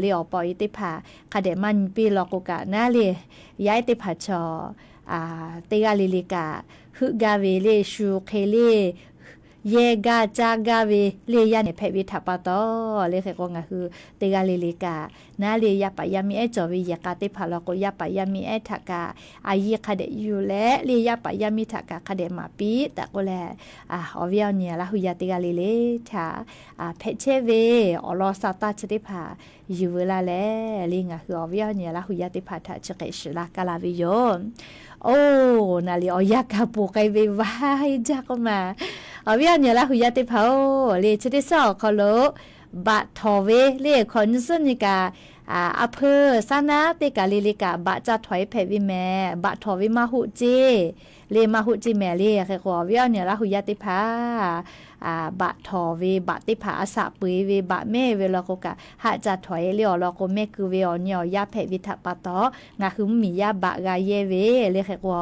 le, awˬ pa e teˇ hpaˍ hk'a dehꞈ maˇ nyi piˇ law k'o kaꞈ naˉ le, yaˇ ehˉ teˇ hpaˍ chaw teˇ g'aˇ le le kaꞈ heuˆ gaˇ ve le, shu hk'e le yehˇ gaˇ caˇ gaˇ ve le, yaˇ nehˬ hpehꞈ ve htaꞈ pa taw le. Hk'e k'o ngaˬ hui teˇ g'aˇ le le kaꞈ naˉ le, yaˇ paˍ yaˇ miˇ ehˉ cawˬ ve yehˬ k'a teˇ hpaˍ law k'o yaˇ paˍ yaˇ miˇ ehˉ htaꞈ kaꞈ a yiˇ hk'a dehꞈ yuˬ leh le, yaˇ paˍ yaˇ miˇ htaꞈ kaꞈ hk'a dehꞈ maˍ piˇ tehꞈ k'oˆ leh, awˬ viˉ awˬ nyi Laˇ hu yaˇ teˇ g'aˇ le le htaꞈ hpehꞈ chehˇ ve awˬ lawn sa taˇ chi teˇ hpaˍ yuˬ veu laˇ leh le, ngaˬ hui awˬ viˉ awˬ nyi Laˇ hu yaˇ teˇ hpaˍ htaꞈ chi hk'e shiˍ laˇ kaˇ la ve yoˬ. Oˇ, naˍ liꞈ awˬ yanˇ kaꞈ poˬ k'ai ve vaˇ jaˇ k'oˆ ma. Awˬ viˉ awˬ nyi Laˇ hu yaˇ teˇ hpaˍ-oˬ le, chi teˇ suhˉ awˬ hk'aw lo baꞈ htawˍ ve le, hkawꞈ nyi suhˉ nyi kaꞈ a hpeuˇ saˉ naˉ teˇ kaˬ le le kaꞈ baꞈ ca htawˍ e hpehꞈ ve mehˍ. Baꞈ htawˍ ve maˇ hoˆ ceˇ le, maˇ hoˆ ceˇ mehˍ le. Hk'e k'o awˬ viˉ awˬ nyi Laˇ hu yaˇ teˇ hpaˍ baꞈ htawˍ ve, baꞈ teˇ hpaˍ a shaꞈ peu e ve, baꞈ mehˇ ve law k'o kaꞈ haˆ ca htawˍ e le. Awˬ lawn k'o mehˇ keu ve awˬ nyi awˬ yaˇ hpehꞈ ve htaꞈ pa taw ngaˬ hui mvuhˇmiˬ yaˇ baꞈ g'a yehˇ ve le. Hk'e k'o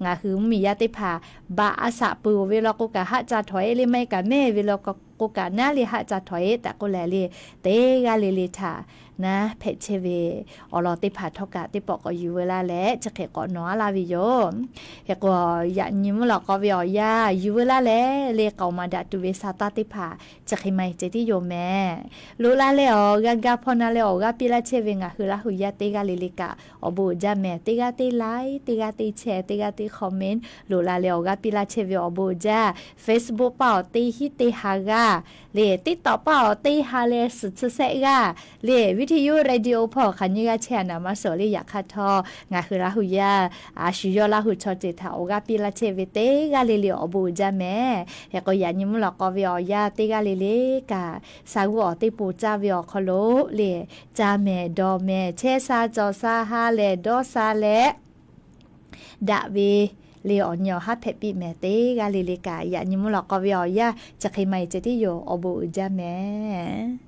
ngaˬ hui mvuhˇmiˬ yaˇ teˇ hpaˍ baꞈ a shaꞈ peu oˬ ve law k'o kaꞈ haˆ ca htawˍ e le, maˇ heˆ kaꞈ mehˇ ve law k'o kaꞈ naˉ le haˆ ca htawˍ e tehꞈ k'oˆ leh le, teˇ g'aˇ le le htaꞈ naˉ hpehꞈ chehˇ ve awˬ lawn teˇ hpaˍ htawˇ kaꞈ teˇ pawˆ k'awꞈ yuˬ veu laˇ leh chi hk'e k'awꞈ nawˬ a laˇ ve yoˬ. Hk'e k'o yaꞈ nyi mvuhˇ lawꞈ k'aw ve awˬ yanˇ yuˬ veu laˇ leh le, k'aoˍ maˍ daꞈ tuˬ ve sa taˇ teˇ hpaˍ chi hk'e maˇ heˆ ceh tiˉ yoˬ mehˍ. Loꞈ la leh awˬ g'aˇ gaˇ hpawˇ na leh awˬ g'aˇ piˇ laˇ chehˇ ve ngaˬ hui Laˇ hu yaˇ teˇ g'aˇ le le kaꞈ awˬ bon uiˍ jaˇ mehˍ. Teˇ g'aˇ teˇ like, teˇ g'aˇ teˇ share, teˇ g'aˇ teˇ comment loꞈ la leh awˬ g'aˇ piˇ laˇ chehˇ ve awˬ bon uiˍ jaˇ. Facebook paˇ awˬ teˇ hinˉ teˇ ha g'aˇ le, TikTok paˇ awˬ teˇ ha leh suhˍ chi shehˆ g'aˇ le, video radio hpawˇ hk'aˬ nyiˇ g'aˇ chehˇ a naˍ maˇ suhˍ le. Yaꞈ hk'aˇ htawˇ ngaˬ hui Laˇ hu yaˇ a shu yawˇ Laˇ hu chaw ceuˬ htaꞈ awˬ g'aˇ piˇ laˇ chehˇ ve teˇ g'aˇ le le awˬ bon uiˍ jaˇ mehˍ. Hk'e k'o yaꞈ nyi mvuhˇ lawꞈ k'aw ve awˬ yanˇ teˇ g'aˇ le le kaꞈ, sa g'uˇ awˬ teˇ poˬ caˇ ve awˬ hk'aw lo le, caˇ mehˍ dawˬ mehˍ, chehˇ sha cawˬ sha ha lehˬ dawˇ sha leh daꞈ ve le awˬ nyi awˬ haˉ hpehꞈ piˇ mehˍ. Teˇ g'aˇ le le kaꞈ yaꞈ nyi mvuhˇ lawꞈ k'aw ve awˬ yanˇ chi hk'e maˇ heˆ ceh tiˉ yoˬ, awˬ bon uiˍ jaˇ mehˍ.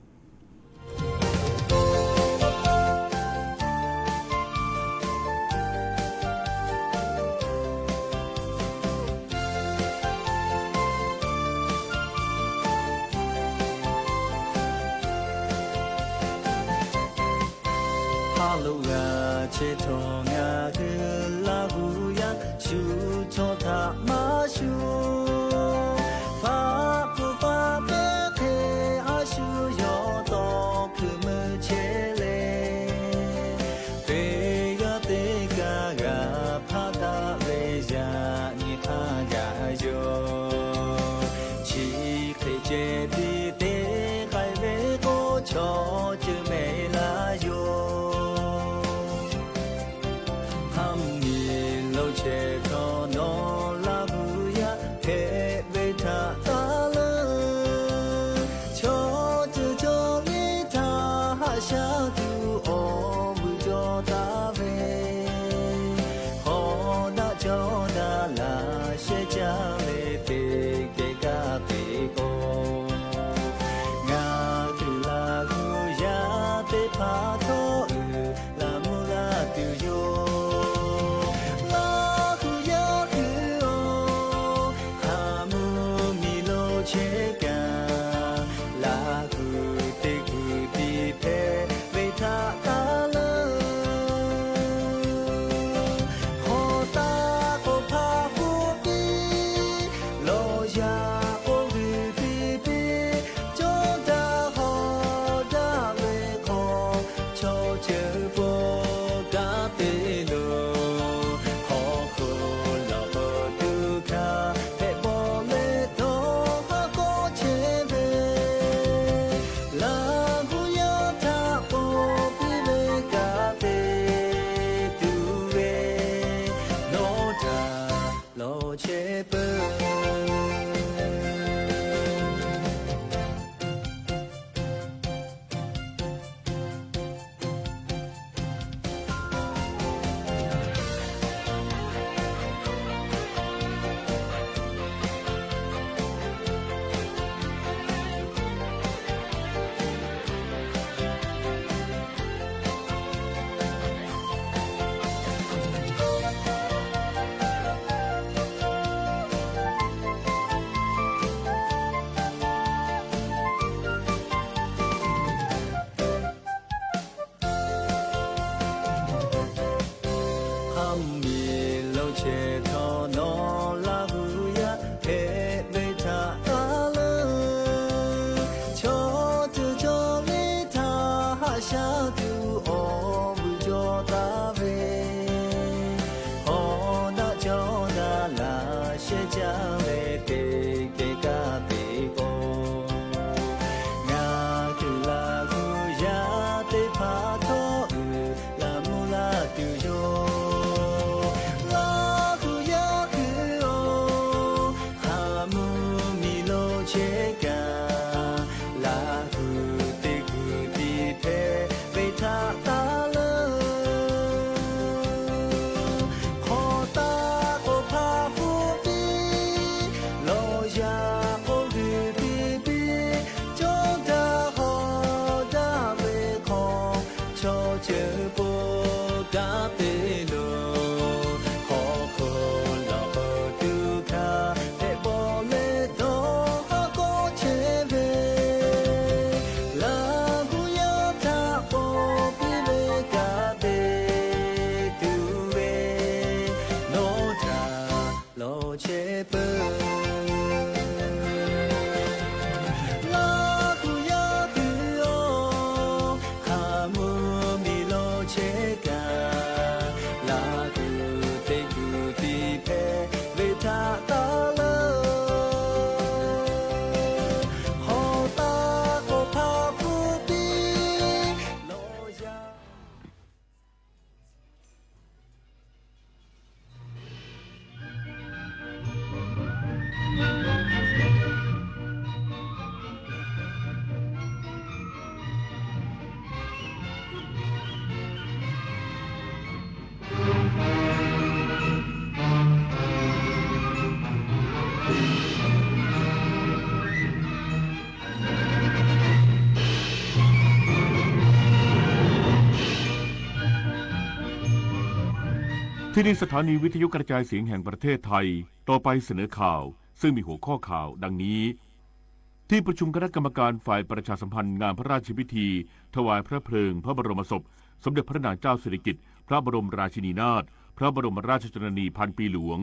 Ha lo g'a chehˇ htawˇ ngaˬ hui Laˇ hu yaˇ shu chaw htaꞈ maˇ shuˍ. Faˆ pfuhˇ faˆ pehˇ hk'e a shu yawˇ tawˇ hkui meuˇ chehˇ le. Teˇ g'aˇ teˇ kaˇ g'a hpaˇ taˍ ve yaꞈ nyi hk'a gaˬ yoˬ. Chi hk'e ceh tiˉ te k'ai ve k'o, chaw ceuˬ mehˍ laˇ yoˬ. Hk'aˬ miˬ lo chehˇ htawˇ nawˬ Laˇ hu yaˇ hpehꞈ ve htaꞈ taˍ leuˬ. Chaw ceuˬ chaw liˇ htaꞈ haꞈ shaˉ tuˬ awˬ vuiˬ cawˬ taˍ ve, hk'awꞈ daꞈ cawˇ daꞈ laꞈ sheh caˇ ve teˇ geh kaˇ te k'o, ngaˬ hui Laˇ hu yaˇ teˇ hpaˍ htawˇ uiˍ la mvuh laˇ tuˬ yoˬ. Laˇ hu yaˇ hui-oˬ, ha mvuhˇ miˬ lo chehˇ kaꞈ, Laˇ hu teˇ kuˬ tiꞈ hpehꞈ ve htaꞈ taˍ leuˬ. Hk'awꞈ taˆ k'o hpaˇ hpfuhˇ piˇ, lawˬ yaꞈ k'o g'uiˬ piˇ piˇ, cawˇ daꞈ hawˍ daꞈ ve hk'aw, chaw ceuˬ po kanˉ te loˬ. Hk'aw hk'oˆ lawˬ k'o tuˬ hkaˇ hpehꞈ bawˬ leh dawˇ haˉ kawˆ chehˇ ve, Laˇ hu yaˇ htaꞈ k'oˆ piˇ ve kaꞈ te tuˬ ve, nawˬ htaꞈ lawˬ chehˇ peuˬ. Hk'aˬ miˬ lo chehˇ htawˇ nawˬ Laˇ hu yaˇ hpehꞈ ve htaꞈ taˍ leuˬ. Chaw ceuˬ chaw liˇ htaꞈ haꞈ shaˉ tuˬ awˬ vuiˬ cawˬ taˍ ve, hk'awꞈ daꞈ cawˇ daꞈ laꞈ sheh caˇ ve teˇ geh kaˇ te k'o, ngaˬ hui Laˇ hu yaˇ teˇ hpaˍ htawˇ uiˍ la mvuh laˇ tuˬ yoˬ. Laˇ hu yaˇ hui-oˬ, ha mvuhˇ miˬ lo chehˇ kaꞈ, Laˇ hu teˇ kuˬ tiꞈ hpehꞈ ve htaꞈ taˍ leuˬ. Hk'awꞈ taˆ k'o hpaˇ hpfuhˇ piˇ, lawˬ yaꞈ k'o g'uiˬ piˇ piˇ, cawˇ daꞈ hawˍ daꞈ ve hk'aw, chaw ceuˬ po kanˉ te loˬ. Hk'aw hk'oˆ lawˬ k'o tuˬ hkaˇ hpehꞈ bawˬ leh dawˇ haˉ kawˆ chehˇ ve, Laˇ hu yaˇ htaꞈ k'oˆ piˇ ve kaꞈ te tuˬ ve, nawˬ htaꞈ lawˬ chehˇ peuˬ. ที่นี่สถานีวิทยุกระจายเสียงแห่งประเทศไทย ต่อไปเสนอข่าว ซึ่งมีหัวข้อข่าวดังนี้ ที่ประชุมคณะกรรมการฝ่ายประชาสัมพันธ์งานพระราชพิธีถวายพระเพลิงพระบรมศพ สมเด็จพระนางเจ้าสิริกิติ์ พระบรมราชินีนาถ พระบรมราชชนนีพันปีหลวง